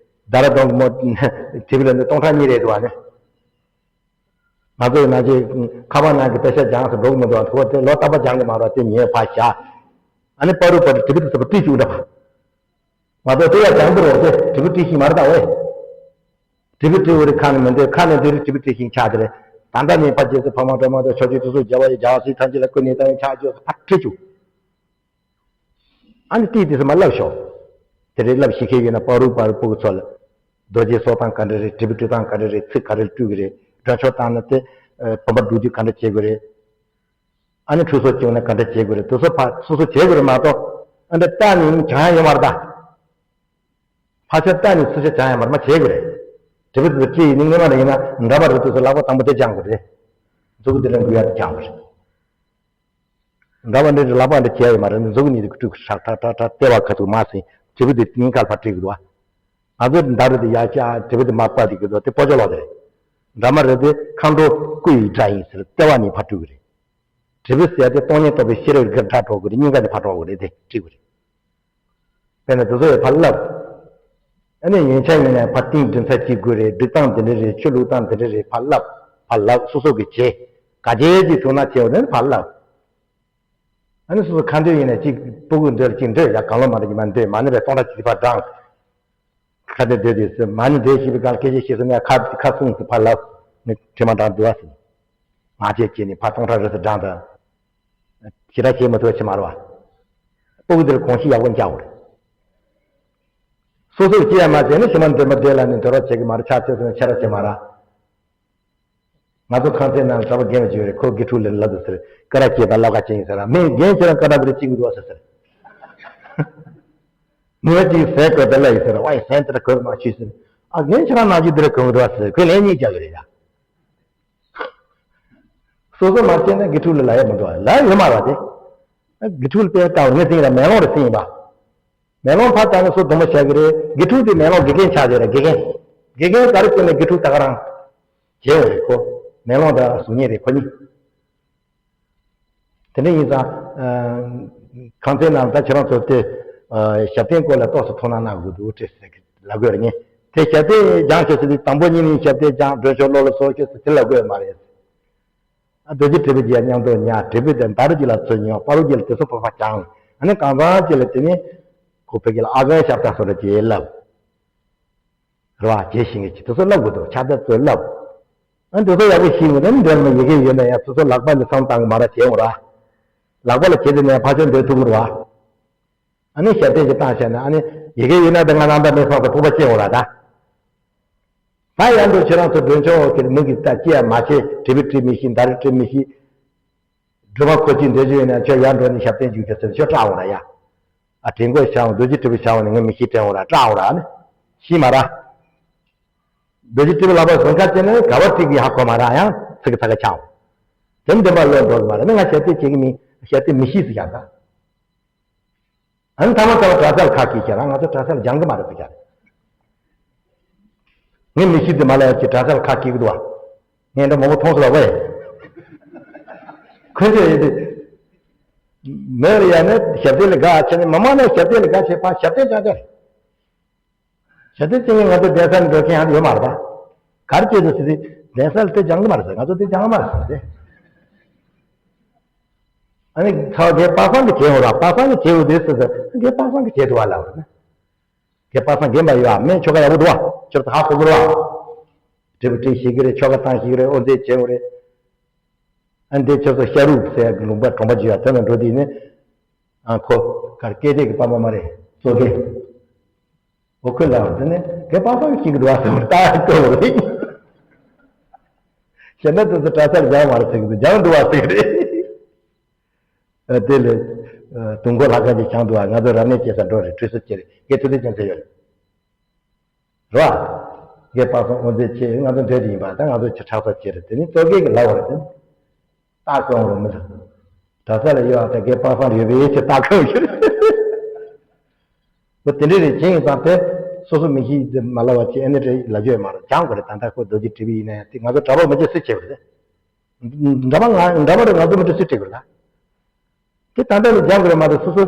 དྷ་ར་དོན་གི་མོ་དྲིལ་བུ་ལ་ནི་སྟོང་ཕྲག་གཉིས་རེད་འདུག་ཨ་ནི། ང་ཚོ་ཡི་ནང་ཆེ་ཁ་པར་ནང་གི་པེ་ཤ་སྦྱངས་སུ་འགྲོ་གི་མི་འདུག་ཨ། ཁོ་དེ་ལོ་རྟག་པར་སྦྱང་གི་མ་རེད་དེ་ཉོས་ཕར་བཞག་ཨ་ནི་པ་རུ་པ་རུ་དྲིལ་བུ་དེ་ཚོ་པ་དཀྲིས་བཅུག་འདྲ་བ། ང་ཚོ་དེ་ཡང་སྦྱང་གི་རོགས་དེ་དྲིལ་བུ་དཀྲིས་ཤིང་མ་རེད་ད་ཝེ། དྲིལ་བུ་དཀྲིས་འོ་རེ་ཁ་ནས་མི་འདོད་ཁ་ནས་འདི་རུ་དྲིལ་བུ་དཀྲིས་ཤིང་ཆགས་དེ་རེད། ད་ལྟ་ནས་ཕ་རྗེས་སུ་ཕ་མ་སྒྲོལ་མ་དང་ཕྱོགས་བཅུའི་དུས་སུ་རྒྱལ་བ་ཡི་རྒྱལ་བ་སྲས་ཐམས་ཅད་ལ་བསྐུར་ནས་ད་ཡང་ཕྱག་བཅོས་སུ་ཕར་དཀྲིས་བཅུག་ཨ་ནི་ཏིས་ཏིས་སུ་མ་བསླབ་ཤོག་དེ་རེད་བསླབ་ཤེས་མཁན་ཡོད་ན་པ་རུ་པ་རུ་སྤུ་གུ་ཚོ་ལ། རྡོ་རྗེ་གསོག་སྟངས་ག་འདྲ་རེད། དྲིལ་བུ་དཀྲི་སྟངས་ག་འདྲ་རེད། ཚིག་ག་རེ་བཀྲུ་གི་རེད། མགྲོན་ཆོག་བཏང་ན་དེ། བུམ་པ་བཀྲུ་རྒྱུ་ག་འདྲ་བྱེད་དགོས་རེད། ཨ་ནི་ཁྲུས་གསོལ་བྱེད་ན་ག་འདྲ་བྱེད་དགོས་རེད། དེ་ཚོ་ཕར་སོ་སོ་བྱེད་དགོས་རེད་མ་གཏོགས། ཨ་འདྲ་བལྟས་ནས་སྦྱང་ཡ་ཡོད་མ་རེད་ད། ཕར་ཕྱོགས་བལྟས་ནས་ཚུར་ཕྱོགས་སྦྱང་ཡ་མ་རེད། མར་བྱེད་དགོས་རེད། དྲིལ་བུ་དེ་ཚོ་དཀྲིས་ཡིན་ནི་སྔོན་མ་རེད། ཡིན་ན་འདྲ་པར་རེད། དེ་ཚོ་ལག་པ་དང་པོ་དེ་སྦྱང་དགོས་རེད། མཛུབ་གུ་དེ་ལ་འགུལ་ཡ་དེ་སྦྱང་དགོས་རེད། འདྲ་པར་འདི་ལག་པ་འདི་བྱས་ཡོད་མ་རེད། མཛུབ་གུ་གཉིས་དེ་དཀྲུག་ཧྲག་ཧྲག་ཧྲག་ཧྲག་ལྟེ་བ་ཁ་ཐུག་མར་ཟིན། དྲིལ་བུ་དེ་སྙིང་གར་ཕར་དཀྲིས་དགོས་འདུག་བ། ང་ཚོ་འདྲ་རེད་དེ་ཡར་བཀྱག། དྲིལ་བུ་དེ་མར་ཕབ་དེ་དགོས་འདུག་དེ་སྤོ་ཅོག་ལོག་དེ་རེད། འདྲ་མ་རེད་དེ་མཁའ་འགྲོ་སྐུ་ཡི་སྒྲ་ཡིན་ཟེར། ལྟེ་བ་ནས་ཕར་དཀྲུག་གི་རེད། དྲིལ་བུ་ཟེར་དེ་སྟོང་ཉིད་རྟོགས་པའི་ཤེས་རབ་ཀྱི་སྒྲ་སྒྲོག་དགོས་རེད། སྙིང་ག་ནས་ཕར་སྒྲོག་དགོས་རེད། དེ་དཀྲིས་དགོས་རེད། དཔེར་ན་དེ་ཚོ་ཡང་ཕར་བསླབ། ཨ་ནི་ཡོན་ཆབ་ཡིན་ན་ཕར་ཏིང་འདྲེན་ཚར་གཅིག་དགོས་རེད། སྒྲིག་སྟངས་འདི་འདྲ་རེད། ཆུ་བླུགས་སྟངས་འདི་འདྲ་རེད། ཕར་བསླབ། ཕར་བསླབ། སོ་སོ་གིས་བྱེད། ག་བྱེད་ཅིག་བྱུང་ན་བྱེད་འོ་ནི་ཕར་བསླབ། ཨ་ནི་སོ་སོ་ཁ་འདོན་ཡིན་ན་གཅིག་སྤུ་གུ་འདོན་ལ་གཅིག་འདོན་ཡ། གང་བློ་མ་འདོན་གྱི་མ་འདོན། མ་ནི་བས་སྟོང་ཕྲག་གཅིག་ཕར་བགྲང་། ཁ་འདོན་འདོན་དུས་སུ་མ་ནི་འདོན་ཤེས་པའི་སྒང་སྐད་ཆ་བཤད་སོང་ན་ཁ་ཁ་སྲུང་ཟེར། ཕར་བསླབ། ངས་དྲི་མ་བགྲང་འདུག་བ་ཟེར། མ་བྱེད་ཅེས་ནི་ཕར་སྟོང་ཕྲག་རེ་ཟེར་བགྲང་དང་། ཞེ་དྲག་བྱེད་མི་ཐུབ་ཕྱི་མ་རེད་བ། སྤུ་གུ་འདིར་གོམས་གཤིས་ཡག་པོ་འཇགས་དགོས་རེད། སོ་སོར་ཅི་ཡང་མ་བྱས་ན་ཕྱི་མ་འདོན་པ་འདོན་ལ་ནི་འདོན་རོགས་བྱེད་ཀྱི་མ་རེད། ཕྱག་ཚོད་ཚོད་ཆེ་ར་བྱེད་མ་ར། ང་ཚོ་ཁང་ཚན་ནང་གྲྭ་པ་རྒན་མ་ཅིག་ཡོད་རེད། ཁོ་དགེ་ཕྲུག་ལ་ལབ་འདུག་ཟེར། ཀ་ར་སྐྱེས་དང་བསླབ་ག་ཅན་ཡིན་ཟེར། མིན་རྒན་ཁྱེད་རང་ཀ་ར་འདིར་ཅི་གི་འདུག་ཟེར་ཟེར། ངོས་ཅིག་ཟས་གོས་དེ་ལ་ཡིན་ཟེར། ཝའི་ཟས་དེ་འདྲ་གོས་མ་ཞུས་ཟེར། ཨ་རྒན་ཁྱེད་རང་ནང་ཅི་འདིར་གོན་གི་འདུག་ཟེར། ཁོས་ལན་གཉིས་རྒྱག་གི་རེད་ཡ། སོ་སོ་མ་བྱས་ན་དགེ་ཕྲུག་ལ་ལབ་ཡ་མི་འདུག་ལབ་ཡ་ཡོད་མ་རེད་བ། དེ་དགེ་ཕྲུག་ལ་དཔེ་ལྟ་བར་ངས་ཟིན་ར། མེ་ལོང་རེ་ཟིན་ཡིན་པ། མེ་ལོང་ཕར་བལྟས་ན་སོ་སྡུག་མོ་བྱ་གི་རེད། དགེ་ཕྲུག་དེ་མེ་ལོང་དགེ་རྒན་ཆགས་བསྡད་ར། དགེ་རྒན། དགེ་རྒན་ག་རེ་བྱས་ན་དགེ་ཕྲུག་ད་ག་རང་བྱེད་འོ་རེད། ཁོ་མེ་ལོང་དང་གཟུགས་བརྙན་རེད་ཁོ་གཉིས། དེ་འདྲ་ཡིན་ཙང་། ཨ། ཁང་ཚན་ནང་ད་ཁྱེད་རང་ཚོ་དེ། ཨ། ཞབས་བརྟན་སྐོར་ལ་ཏོག་ཙམ་ཐུགས་སྣང་གནང་དགོས་འདུག་ཅེས་ཟེར་གི་ལབ་དགོས་རེད། ངས་དེ་ཞབས་བརྟན་སྦྱང་ཞེས་ཟེར་དུས་དང་པོ་ཉིད་ནས་ཞབས་བརྟན་སྦྱང་། མགྲོན་ཆོག་བློ་ལ་གསོལ་ཞེས་ཟེར་དེ་ལབ་དགོས་མ་རེད། ཨ། རྡོ་རྗེ་དྲིལ་བུ་བརྒྱབ། མཉམ་དུ་ཉལ། དྲིལ་བུ་དེ་འདར་གྱི་ལ་ཚུར་ཉོན། བར་དུ་གྱི་ལ་དེ་ཚོ་ཕར་ཕར་བརྐྱང་། ཨ་ནི་གང་ཚང་གྱི་ལ་དེ་ནི་ཁོ་བོད་ཀྱི་ལ་ཨ་གན་ཞབས་བརྟན་སོགས་ལ་བྱེད་ལབ། རེད་བ། བྱེད་ཤེས་མཁན་ཅིག་དེ་ཚོ་བསླབ་དགོས་འདུག་ཕྱག་དེབ་ཚོ་བསླབ། ཨ་ནི་དེ་ཚོ་ཡག་པོ་ཤེས་དགོས་ན་ནི་འདོན་མ་ཡི་གེ་ཡོད་ན་ཡང་སོ་སོ་ལག་པ་ནས་བསམ་བཏང་གི་མ་ར་བྱེད་འོང་ར། ལག་པ་ལ་བྱེད་དེ་ནས་ཕར་ཕྱོགས་འདོན་ཐུབ་ཀྱི་རེད་བ། ཨ་ནི་ཞབས་བརྟན་ཅིག་བཏང་བྱས་ན་ཨ་ནི་ཡི་གེ་ཡོད་ན་དེ་ང་རང་ད་མེད་སོང་ཟེར་སྤོབས་པ་སྐྱེ་འོང་ར་ད། ད་ཡང་འདུག་ཁྱེད་རང་ཚོ་མགྲོན་ཆོག་གི་མི་གི་ད་ཅི་ཡང་མ་བྱེད། དྲིལ་བུ་དཀྲིས་མི་ཤེས། འདར་དཀྲིས་མི་ཤེས། སྒྲུབ་པ་ཁོ་གཅིག་འདོད་རྒྱུ་ཡོད་ན་ཁྱོད་ཡར་འགྲོ་ནས་ཞབས་བརྟན་རྒྱུགས་ཤོག་ཟེར་ཁྱོད་སྐྲག་འོང་ར་ཡ། ཨ་དྲིལ་མགོ་བྱ་འོང་། རྡོ་རྗེ་དྲིལ་བུ་བྱ་འོང་ནས་ངས་མི་ཤེས་དྲན་འོང་ར། སྐྲག་འོང་ར་ཨ་ནི། ཤེས་མ་ར། རྡོ་རྗེ་དྲིལ་བུ་ལག་པ་བཟུང་ཁ་བྱས་ན་ག་བ་དཀྲིས་གི་ཧ་གོ་མ་ར། ཡང་ཚིག་གི་ཚ་ག་ཆག་འོང་། དེ་འདོན་པ་བློ་འགྲོ་གི་མ་ར། ནི་ང་ཞབས་བརྟན་བྱེད་གི་མིན། ཞབས་བརྟན་མི་ཤེས་ཟེར་ཡག་ད། ཨ་ནི་ཐ་མ་ཐ་མ་གྲྭ་ས་ལ་ཁ་སྐྱེལ་བྱས་ར། ང་ཚོ་གྲྭ་ས་ལ་སྦྱང་གི་མ་རེད་ཟེར་བྱས་ར། ངས་མི་ཤེས་དེ་མ་ལབ་ཀྱི་གྲྭ་ས་ལ་ཁ་སྐྱེལ་གི་འདུག་བ། ངས་འདྲ་མང་པོ་མཐོང་སོང་བ་ཝེ། ཁོས་ཤེས་ཡོད་དེ། མེད་རེད་ཡ། ནི་ཞབས་བརྟན་ལ་དགའ་བྱས་ནས་མ་མང་ན་ཞབས་བརྟན་ལ་དགའ་བྱས་ཕར་ཞབས་བརྟན་ཅང་ཅང་རེད། ཞབས་བརྟན་བྱེད་མཁན་ང་ཚོ་གདན་ས་ནས་འགྲོ་མཁན་ཡང་ཡོད་མ་རེད་པ། ག་རེ་བྱས་འདུག་ཟེར་དུས་གདན་ས་ལ་དེ་སྦྱང་གི་མ་རེད་ཟེར། ང་ཚོ་དེ་སྦྱང་གི་མ་རེད་ཟེར་ཏེ། ཨ་ནི་ཚ་བ་དེ་པ་སངས་ཀྱིས་བྱས་ཡོད་ར། པ་སངས་ཀྱིས་བྱས་ཡོད་དེ་ཟེར་ཟེར། དེ་པ་སངས་ཀྱིས་བྱས་འདུག་བ་ལབ་རེད། དེ་པ་སངས་རྒན་པ་ཡོད་ཨ། མེད་ཆོ་ག་ཡག་པོ་འདུག་བ། ཁྱོད་ཚོ་ཧ་གོ་གི་རེད་བ། དྲིལ་བུ་དཀྲིས་ཤེས་ཀྱི་རེད། ཆོ་ག་བཏང་ཤེས་ཀྱི་རེད། དབུ་མཛད་བྱས་ཡོད་རེད། ཨ་ནི་དེ་ཁྱོད་ཚོ་ཤ་རུག་ཟེར་ཡག་གི་ལུང་པ་གྲོང་པ་ཅིག་ཡོད། དེ་ནང་འགྲོ་དུས་ནི། ཨ་ཁོ་གར་སྐད་བརྡ་གི་པ་མ་མ་རེད། གཙོ་སྐད། འོ་ཁོས་ལབ་པ་དེ་ནི་དེ་པ་སངས་ཀྱིས་བྱེད་ཀྱི་འདུག་བ་ཟེར་བ་ལྟ་ཡག་སྐྱོ་བོ་རེད། གཞན་དག་དེ་ཚོ་གྲྭ་སར་སྦྱང་མ་རེད་ཟེར་གྱི་འདུག་སྦྱང་འདུག་བ་ཟེར་གྱི་རེད། ཨ་དེ་ལས། ཨ་དུས་འཁོར་ལྷ་ཁང་ཅིག་བཞེངས་འདུག་བ། ང་ཚོ་རབ་གནས་བྱེད་ས་འགྲོ་རེད། ཁྲུས་གསོལ་བྱེད་རེད། དགེ་ཐུབ་བསྟན་རྒྱལ་མཚན་ཡོད་རེད། རེད་བ། དགེ་པ་སངས་དབུ་མཛད་བྱས། ང་ཚོ་འདོད་དེ་ཡིན་པ། ད་ང་ཚོ་ཆ་ཁྲག་ས་བྱེད་རེད། དེ་ནི་གཙོ་སྐད་ཀྱི་ལབ་པ་རེད། དེ་ནི་རྟགས་སྐྱོང་རོགས་མི་འདུག་གྲྭ་ས་ལ་ཡོད་ཨ། ད་དགེ་པ་སངས་ཡོད་པའི་ཆེད་རྟགས་སྐྱོང་ཞུ་རེད། འོ་དེ་འདྲ་རེད། བྱས་ཡིན་ཙང་དེ་སོ་སོ་མི་ཤེས་དེ་མ་ལབ་པ་བྱས། ཨ་ནི་རེད་ལབ་རྒྱུ་ཡོད་མ་རེད། སྦྱང་དགོས་རེད། ད་ལྟ་ཁོ་རྡོ་རྗེ་དྲིལ་བུ་ཡིན་ན་ཡང་དེ་ང་ཚོ་གྲྭ་པ་མི་བྱེད་སུས་བྱེད་པ་རེད། འདྲ་པ་ང་འདྲ་པ་རེད། ང་ཚོ་མི་འདྲ་སུས་བྱེད་དགོས་རེད་ད། དེ་ད་ལྟ་ནས་སྦྱང་དགོས་རེད་མ་གཏོགས་སོ་སོ་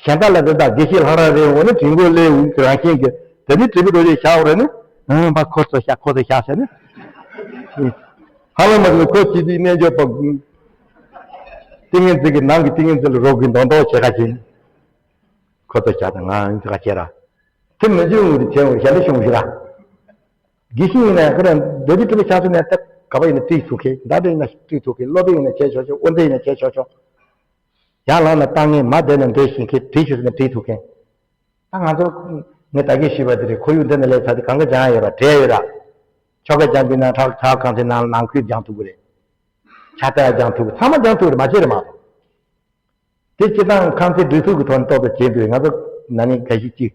གཞན་དག་ལ་དེ་དག་དགེ་བཤེས་ལྷ་རམས་རེད། འོ་ནི་དྲིལ་མགོ་ལས་རང་བཞིན་གྱི་དེ་ནི་དྲིལ་བུ་རྡོ་རྗེ་བཞག་རེད་ནི། ཨང་པ་ཁོ་ཚོ་བཞག་ཁོ་ཚོ་བཞག་ཟེར་ནི། ཧ་ལམ་མ་གཏོགས་ཁོ་བྱེད་དུས་རྣལ་འབྱོར་པ། ཏིང་ངེ་འཛིན་གྱི་ནང་གི་ཏིང་ངེ་འཛིན་ལ་རོགས་ཀྱི་མདོག་མདོག་བྱེད་ཁ་ཅིག་ཁོ་ཚོ་བཞག་དང་ང་ཚོ་ག་བྱེད་ར། དེ་མི་འཇུག་ངུ་དེ་བྱེད་འོ་གཞན་དེ་བྱུང་ཞིག་ར། དགེ་བཤེས་ཡིན་ན་ཁོ་རང་རྡོ་རྗེ་དྲིལ་བུ་ཆགས་ཚུལ་ནས་ད་ག་པ་ཡིན་ན་དྲིལ་ཐུབ་མཁན། མདའ་དེ་ཡིན་ན་དྲིལ་ཐུབ་མཁན། སློབ་དཔོན་ཡིན་ན་བྱས་ཆོག་ཆོག་དབུ་མཛད་ཡིན་ན་བྱས་ཆོག་ཆོག་ཡར་ལངས་ན་ལྟ་ངན། མར་བསྡད་ན་འདོད་བཞིན་མཁན། དྲིལ་ཆོག་ཟེར་ན་དྲིལ་ཐུབ་མཁན། ད་ང་ཚོ་ངས་ད་གིན་ཞུས་པ་དེ་རེད། ཁོར་ཡུག་འདི་ནས་སླེབས་ཚར་དུས་གང་ག་སྦྱང་ཡ་ཡོད་ར། བྲེལ་ཡོད་ར། ཆོ་ག་སྦྱང་དུས་ན་ཁྲག་ཁྲག་ཁང་ཚན་ནང་ནང་ཁུལ་སྦྱང་ཐུབ་ཀྱི་རེད། ཕྱག་རྟགས་སྦྱང་ཐུབ་ཀྱི། ཚང་མ་སྦྱང་ཐུབ་ཀྱི་རེད། མ་བྱེད་རེད་མ་གཏོགས། དེ་སྤྱིར་བཏང་ཁང་ཚན་སྒྲིག་འཛུགས་ཀྱི་ཐོག་ནས་ཏོག་ཙམ་བྱེད་དུས། ང་ཚོ་ན་ནིང་འགའ་ཞིག་ཅིག་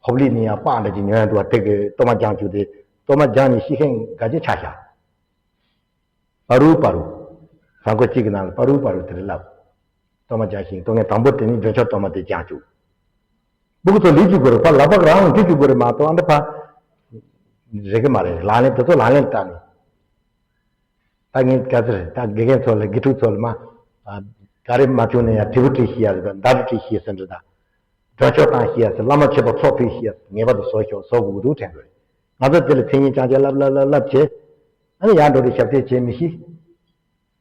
ཧོབ་ལི་ནས་ཡང་པགས་འདྲ་ཅིག་ཉོ་ཡ་འདུག་བ། དེ་གི་གཏོར་མ་བརྒྱངས་བཅུག་དེ། གཏོར་མ་བརྒྱངས་ནས་ཤི་མཁན་འགའ་ཅིག་ཆགས་ཤག་པ་རུ་པ་རུ། གཟའ་འཁོར་གཅིག་གི་ནང་ལ་པ་རུ་པ་རུ་དེ་རེད་ལབ། གཏོར་མ་བརྒྱངས་ཤིང་གཏོར་མཁན་དང་པོ་དེ་ནི་འབྱོར་ཆོག་གཏོར་མ་དེ་བརྒྱངས་བཅུག་སྤུ་གུ་ཚོ་ལུས་བཅུག་དགོས་རེད། ཕར་ལག་པ་རང་འགྲོ་བཅུག་དགོས་རེད་མ་གཏོགས། ཨ་འདྲ་ཕར་རེག་གི་མ་རེད། ལག་ལེན་དེ་ཚོ་ལག་ལེན་བསྟར་ནས། ད་ངས་ག་ཚོད་རེད། ད་དགེ་རྒན་ཚོ་ལ་དགེ་ཕྲུག་ཚོ་ལ་མ། ཨ། ག་རེ་མ་བྱུང་ན་ཡང་དྲིལ་བུ་དྲིལ་ཤེས་ཡ་ཟེར། མདའ་རུ་དྲིལ་ཤེས་ཟེར་འདྲ་དང་། འགྲོ་ཕྱོགས་བཏང་ཤེས་ཡ་ཟེར། བླ་མ་མཆོད་པ་ཚོགས་ཕུལ་ཤེས་ཡ་ཟེར། ངེས་པར་དུ་བཟོ་ཤོག་བཟོ་དགོས་ཀྱི་འདུག་དྲན་དགོས་རེད། ང་ཚོ་དེ་ལ་མཚན་ཉིད་རྐྱང་རྐྱང་བསླབ་བསླབ་བསླབ་བསླབ་བྱས། ཨ་ནི་ཡར་འགྲོ་དུས་ཞབས་བརྟན་བྱེད་མི་ཤེས།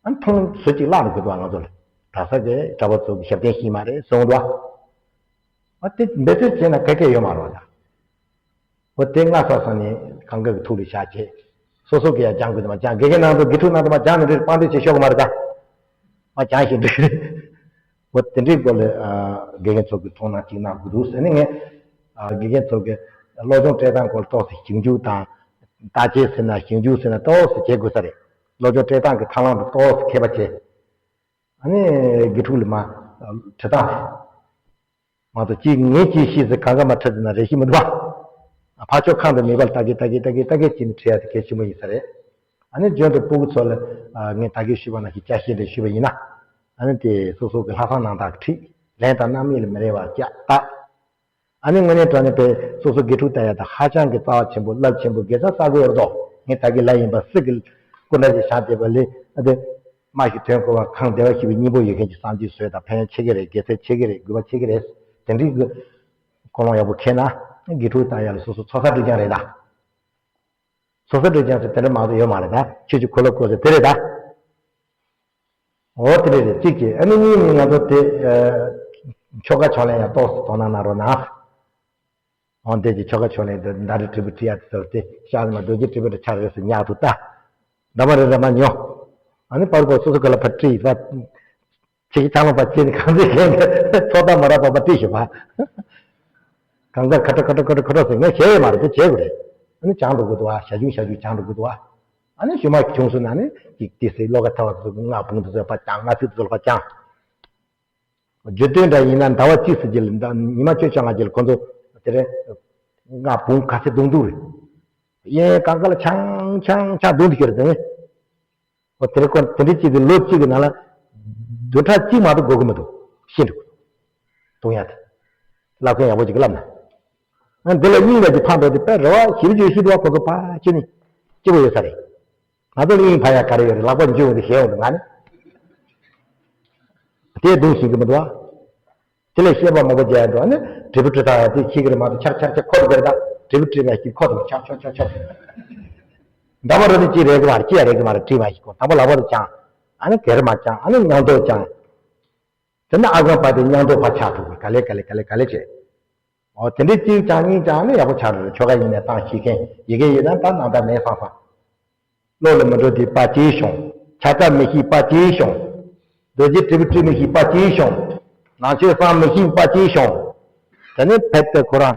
ཨ་ནི་མཐོང་བཟོ་གཅིག་བརླག་འགྲོ་གི་འདུག་ང་ཚོ་ལ། གྲྭ་ས་གི་གྲྭ་པ་ཚོ་གི་ཞབས་བརྟན་ཤེས་མ་རེད་གསུངས་འདུག་ཨ་དེ་འབད་རྩོལ་བྱས་ན་ག་གེ་ཡོད་མ་རེད་བ་ད། འོ་དེ་སྔ་ས་ས་ནས་གང་ག་གི་ཐུགས་ལ་བཞག་བྱས། སོ་སོ་གི་ཡང་སྦྱང་དགོས་དུས་མ་སྦྱང་། དགེ་རྒན་ནང་དུ་དགེ་ཕྲུག་ནང་དུ་མ་སྦྱང་ནས་འདྲ་དཔང་འདེགས་བྱེད་ཤོག་གི་མ་རེད་ད། མ་སྦྱང་ཞིག་འདྲ། འོ་དེ་འདྲའི་སྐོར་ལ་ཨ་དགེ་རྒན་ཚོ་གི་ཐུགས་སྣང་གཅིག་གནང་དགོས་འདུག་ཟེར་ནས། ངས་ཨ་དགེ་རྒན་ཚོ་གི་སློབ་སྦྱོང་སྤྲད་སྟངས་སྐོར་ཏོག་ཙམ་ཞིབ་འཇུག་དང་། བརྟག་དཔྱད་ཟེར་ན་ཞིབ་འཇུག་ཟེར་ན་ཏོག་ཙམ་བྱེད་དགོས་ས་རེད། སློབ་སྦྱོང་སྤྲད་སྟངས་ཀྱི་ཐབས་ལམ་དུ་ཏོག་ཙམ་མཁས་པ་བྱས། ཨ་ནི་དགེ་ཕྲུག་ལ་མ་ཁྲིད་སྟངས་རེད། མ་གཏོགས་ཅིག་ངས་ཅིག་ཤེས་ཟེར་གང་ག་མ་ཁྲིད་ཟེར་ན་རེ་ཞིག་མི་འདུག་བ། ཕར་ཕྱོགས་ཁང་དུ་མེད་པར་ལྟ་གི་ལྟ་གི་ལྟ་གི་ལྟ་གི་བྱས་ནས་ཁྲིད་ཡ་དེ་གལ་ཆེན་པོ་ཡིན་ས་རེད། ཨ་ནི་རྒྱུན་དུ་སྤུ་གུ་ཚོ་ལ་ཨ་ངས་ད་གིན་ཞུས་པ་ནང་བཞིན་བཅའ་ཤེས་འདྲ་ཞུས་པ་ཡིན་ན། ཨ་ནི་དེ་སོ་སོ་གི་ལྷག་བསམ་རྣམ་དག་ཁྲིད། ལན་དང་རྣམ་སྨིན་ལ་མི་རེ་བ་བཅའ་ལྟ། ཨ་ནི་དངོས་གནས་དྲང་གནས་པའི་སོ་སོ་དགེ་ཕྲུག་ལྟ་ཡ་དང་ཧ་ཅང་གི་རྩ་བ་ཆེན་པོ་རླབས་ཆེན་པོ་དགེ་རྩ་ས་དགོས་ཡོད་དོ། ངས་ད་གིན་ལབ་ཡིན་པ། སྲིད་ཀྱི་སྐུ་འདྲ་ཞིག་བཞག་བསྡད་པ་ལས། ཨ་དེ་རྨ་ཞིག་ཐོན་དགོས་པ། གང་བདེ་བ་ཞིག་པའི་སྙིང་པོ་ཡོད་མཁན་གྱི་སངས་རྒྱས་བཟོས་དང་། ཕན་ཡོན་ཆེ་གི་རེད། དགེ་མཚན་ཆེ་གི་རེད། དགོས་པ་ཆེ་གི་རེད། དེ་འདྲའི་གི་ཀུན་སློང་ཡག་པོ་འཁྱེར་ན། དགེ་ཕྲུག་ལྟ་ཡ་ལ་སོ་སོ་ཚོགས་བསགས་སྒྲིབ་སྦྱང་རེད་ད། ཚོགས་བསགས་སྒྲིབ་སྦྱང་ཟེར་དེ་འདྲ་མང་པོ་ཡོད་མ་རེད་ད། ཆོས་ཀྱི་འཁོར་ལོ་བསྐོར་ཟེར་དེ་རེད་ད། འོ་དེ་འདྲ་རེད། གཅིག་བྱས། ཨ་ནི་གཉིས་ནི་ང་ཚོ་དེ་ཨ་ཆོ་ག་ཕྱག་ལེན་ཡང་ཏོག་ཙམ་དོ་སྣང་གནང་རོགས་གནང་། འོ་འདི་གི་ཆོ་ག་ཕྱག་ལེན་དེ་མདའ་རུ་དྲིལ་བུ་དྲིལ་ཡ་དེ་ཚོ་དེ་ཤག་ནི་མ་རྡོ་རྗེ་དྲིལ་བུ་དེ་ཆགས་རེད་ཟེར་ཉག་ཏུ་ལྟ། འདྲ་མ་རེད་འདྲ་མ་ཉོ། ཨ་ནི་པར་པར་སོ་སོ་ག་ལ་ཕར་དྲིལ་བ། ཆེ་གི་ཆང་ལོང་པ་ཅན་གང་ཚེ་ཁེན་གི་ཚོགས་བདག་མ་རག་པ་པ་དྲིལ་ཞིག་བ། གང་ག་ཁ་ཁྲ་ཁ་ཁྲ་ཁ་ཁྲ་ཁ་ཁྲ་ཟེར་ངས་བྱས་ཡོད་མ་རེད། དེ་བྱས་དགོས་རེད། ཨ་ནི་བྱང་འགྲོ་དགོས་འདུག་བ། ཞ་ཞུ་ཞ་ཞུ་བྱང་འགྲོ་དགོས་འདུག་བ། ཨ་ནི་ཞུ་མ་བྱུང་སོང་ན་ནི་ཅིག་ཏི་སེ་ལོ་ག་ཐ་བ་ཚོ་སྔགས་བུང་དུ་བཟོས་པ་ཅང་སྔགས་ཚིག་དུ་བཟོས་པ་ཅང་། བརྗོད་དོན་འདྲ་ཡིན་ན་ཟླ་བ་གཅིག་ཙམ་རྗེས་ལ་ཟླ་ཉི་མ་བཅོ་ལྔ་རྗེས་ལ་ཁོ་ཚོ་དེ་རེད། སྔགས་བུང་ག་ཚད་བརྡུང་བརྡུང་རེད། གཡས་གཡོན་གང་ག་ལ་ཆང་ཆང་ཆང་བརྡུང་དུ་ཁྱེར་དེ་ནི། འོ་དེ་རེད། ཁོ་དེ་འདྲ་གཅིག་གི་ལོ་གཅིག་གི་ནང་ལ་བདུན་ཕྲག་གཅིག་མ་གཏོགས་འགོར་གི་མི་འདུག་ཤི་འགྲོ་གི་འདུག་བརྡུང་ཡ་དེ། བསླབ་མཁན་ཡག་པོ་ཅིག་གིས་བསླབ་ན། ཨ་འདི་ལ་སྙིང་ལ་ཅིག་ཕར་འགྲོ་དེ་དཔེ་རེ་བ་ཞིབ་འཇུག་ཤི་འགྲོ་བ་ཁོ་ཚོ་ཕར་ཁྱེར་ནས་སྐྱིད་པོ་ཡོད་ས་རེད། ང་ཚོ་ལ་སྙིང་ཕར་ཡ་ག་རེ་ཡོད་རེད། ལག་པ་འཇུ་འོང་དེ་ཞེད་འོང་དེ་ང་ནི། དེ་བརྡུང་ཤེས་ཀྱི་མི་འདུག་བ། དེ་ལས་བཤད་པ་མང་པོ་རྒྱག་ཡ་འདུག་ཨ་ནི་དྲིལ་བུ་དྲིལ་སྟངས་ཡང་དེ་ཤེས་ཀྱི་རེད་མ་གཏོགས་ཆར་ཆར་ཆར་ཁོ་རེ་རེ་ད་དྲིལ་བུ་དྲིལ་ན་ཤེས། ཁོ་དེ་ཆག་ཆག་ཆག་ཆག་ཆག་འདྲ་མ་རེད་ནི་ཅི་རེད་གི་མ་རེད། ཅི་ཡ་རེད་གི་མ་རེད། དྲིལ་མ་ཤེས་ཁོ། དང་པོ་ལག་པ་དེ་བརྐྱངས། ཨ་ནི་གེར་མ་བརྐྱངས། ཨ་ནི་སྙིང་མདོག་བརྐྱངས། དེ་ནས་ཨ་སྒང་པ་དེ་སྙིང་མདོག་ཕར་ཆག་ཐུབ་གི། ག་ལེ་ག་ལེ་ག་ལེ་ག་ལེ་བྱས། འོ་དེ་འདྲའི་གཅིག་བྱང་གཉིས་བྱང་ནི་ཡག་པོ་ཆགས་འགྲོ་རེད། ཆོ་ག་ཡིན་ནའི་བཏང་ཤེས་མཁན། ཡི་གེ་ཡིན་ན་ད་ནང་ད་མེད་སང་སང་། བློ་ལ་མི་འགྲོ་དེ་པ་ཅིའི་ཤོང་། ཕྱག་རྩ་མི་ཤེས་པ་ཅིའི་ཤོང་། རྡོ་རྗེ་དྲིལ་བུ་དྲིལ་མི་ཤེས་པ་ཅིའི་ཤོང་། ནང་ཆོས་གསང་མི་ཤེས་པ་ཅིའི་ཤོང་། དེ་ནས་ཕེབས་ཏེ་ཁོ་རང་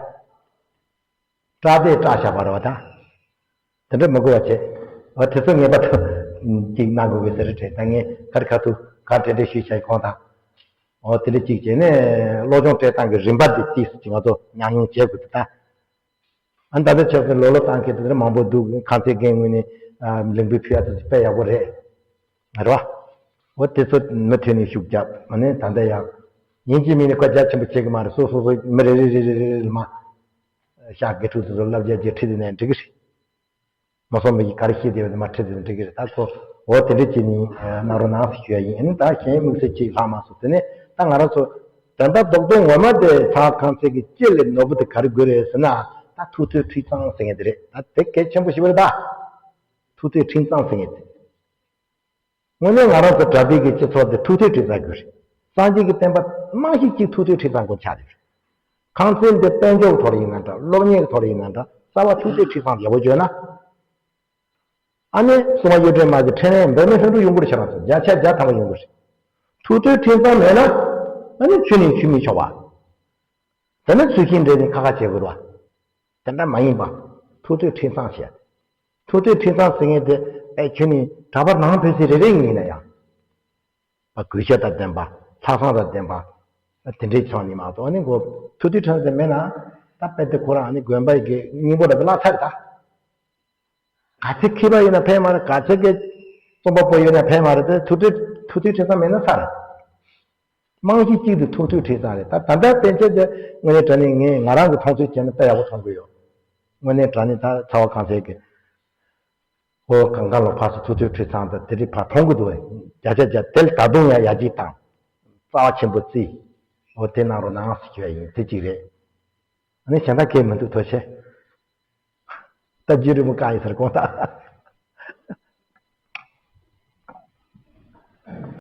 སྐྲག་དེ་སྐྲག་བཞག་པ་རེད་བ་ད། དེ་འདྲ་མི་དགོས་པ་བྱས། འོ་དེ་ཚོ་ངེས་པར་དུ་ཅིག་གནང་དགོས་ཀྱི་ཟེར་རེད་དྲན། ད་ངས་ག་རེ་ག་ཐུབ་ག་དེ་འདྲ་ཞུས་བྱས་ཁོང་དང་། འོ་དེ་འདྲ་ཅིག་བྱས་ནས་སློབ་སྦྱོང་སྤྲད་སྟངས་ཀྱི་རིམ་པ་འདི་ཏིས་ཅིག་ང་ཚོ་ཉམས་མྱོང་བྱེད་དགོས་འདུག་ད། ཨ་ད་ལྟ་ཆབ་སྲིད་ལོ་ལོ་བཏང་མཁན་དེ་འདྲ་མང་པོ་འདུག་ཁང་ཚན་སྒེར་ངོས་ནས་ཨ་ལིང་བུ་ཕུལ་ཡ་དེ་དཔེ་ཡག་པོ་རེད། རེད་བ། འོ་དེ་ཚོ་མུ་མཐུད་ནས་ཤུགས་རྒྱབ། ཨ་ནི་ད་ལྟ་ཡང་ཡིན་གཅིག་མིན་གཅིག་ཁོ་རྒྱ་ཆེན་པོ་བྱེད་ཀྱི་མ་རེད། སོ་སོ་སོ་མི་རེ་རེ་རེ་རེ་རེ་རེ་ལ་མ་ཤག་དགེ་ཕྲུག་དེ་ཚོ་བསླབ་བྱ་ཅིག་ཁྲིད་དེ་ནས་འགྲིག་གི་རེད། མ་སོང་མི་གིས་ག་རེ་ཤེས་བསྡད་པ་དེ་མར་ཁྲིད་དེ་འགྲིག་གི་རེད། ད་ཁོ་འོ་དེ་འདྲ་བྱས་ནས་གནང་རོགས་གནང་ཟེར་ཞུ་ཡ་ཡིན། ཨ་ནི་ད་གཞན་དམིགས་བསལ་ཅིག་ལྷག་མ་སོང་། དེ་ནས་ད་ང་རང་ཚོ་དོན་དག་རྡོག་རྡོག་ངོ་མ་དེ་ད་ཁང་ཚན་གྱི་སྤྱི་ལ་ནོར་བུ་དེ་ག་རེ་དགོས་རེད་ཟེར་ན། ད་ཐུགས་མཐུན་ཁྲིམས་གཙང་ཟེར་མཁན་དེ་རེད། ད་དེ་གལ་ཆེན་པོ་ཞིག་རེད་ད། ཐུགས་མཐུན་ཁྲིམས་གཙང་ཟེར་མཁན་དེ། དངོས་གནས་ང་རང་ཚོ་གྲྭ་པའི་གི་སྤྱི་ཚོགས་འདི་ཐུགས་མཐུན་ཁྲིམས་གཙང་དགོས་རེད། སངས་རྒྱས་ཀྱི་བསྟན་པ་རྨང་གཞི་གཅིག་ཐུགས་མཐུན་ཁྲིམས་གཙང་དགོས་ཆགས་ཡོད་རེད། ཁང་ཚན་འདི་དཔལ་འབྱོར་ཐོག་ལ་ཡིན་ན་འདྲ། སློབ་གཉེར་ཐོག་ལ་ཡིན་ན་འདྲ། རྩ་བ་ཐུགས་མཐུན་ཁྲིམས་གཙང་ཡག་པོ་བྱས་ན། ཨ་ནི་སྲུང་མ་གཡུ་སྒྲོན་མ་གི་འཕྲིན་ལས་འབད་མེད་ལྷུན་གྲུབ་ཡོང་གི་རེད། ཁྱེད་རང་ཚོ་བརྒྱ་ཆ་བརྒྱ་ཐམ་པ་ཡོང་གི་རེད། ཐུགས་མཐུན་ཁྲིམས་གཙང་མེད་ན། ཨ་ནི་ཆོས་ནི་ཆོས་མིན་ཆོག་པ། དེ་ནི་ཚུལ་ཤིང་འདྲེས་ནས་ཁ་ཁ་བྱེད་དགོས་རེད་བ། དེ་འདྲ་མ་ཡིན་པ། ཐུགས་མཐུན་ཁྲིམས་གཙང་བྱས། ཐུགས་མཐུན་ཁྲིམས་གཙང་ཟེར་མཁན་དེ་ཨེ་ཁྱོད་ནི་གྲྭ་པ་ནང་ཕན་ཚུན་རེ་རེ་ཡིན་ན་ཡང་། པ་གུས་ཞབས་དང་ལྡན་པ། ལྷག་བསམ་དང་ལྡན་པ་དེ་འདྲའི་ཆགས་ནི་མ་གཏོགས། ཨ་ནི་འགོ་ཐུགས་རྡུལ་ཕྲན་ཚེགས་མེད་ན་ད་དཔེ་དེ་ཁོ་རང་ཨ་ནི་དགོན་པ་ཡི་གི་སྙིང་པོ་འདྲ་པོ་བརླག་ཚར་རེད་ད། ག་ཚད་མཁས་པ་ཡིན་ན་ཕན་མ་རེད། ག་ཚད་ཀྱི་རྩོམ་པ་པོ་ཡོད་ན་ཕན་མ་རེད་དེ། ཐུགས་རྡུལ་ཐུགས་རྡུལ་ཕྲན་ཚེགས་མེད་ན་ཚར་རེད། རྨང་གཞི་གཅིག་ཏུ་ཐུགས་རྡུལ་ཕྲན་ཚེགས་རེད། ད་ད་ལྟ་པཎ་ཆེན་དེ་དངོས་གནས་དྲང་གནས་ངས་ང་རང་གི་མཐོང་ཚུལ་བྱས་ན་དཔེ་ཡག་པོ་མཐོང་གི་ཡོད། དངོས་གནས་དྲང་གནས་ད་ཚ་བ་གང་ཚད་ཀྱི་ཨོ་གང་ག་ལོ་ཕར་ཚུར་ཐུགས་རྡུལ་ཕྲན་ཚེགས་དང་དེ་འདྲའི་ཕར་མཐོང་གི་འདུག་བས། བརྒྱ་ཆ་བརྒྱ་དེ་ལ་ད་དུང་ཡང་ཡར་རྒྱས་དང་རྩ་བ་ཆེན་པོ་བརྩི། ཨོ་དེ་གནང་རོགས་གནང་ཟེར་གྱི་ཡ་ཡིན། དེ་གཅིག་རེད། ཨ་ནི་གཞན་དག་གས་མི་འདུག་ཐུགས་རྗེ་ཆེ། ད་རྒྱུན་རིང་པོ་བཀག་ཡིན་ཟེར་དགོངས་དག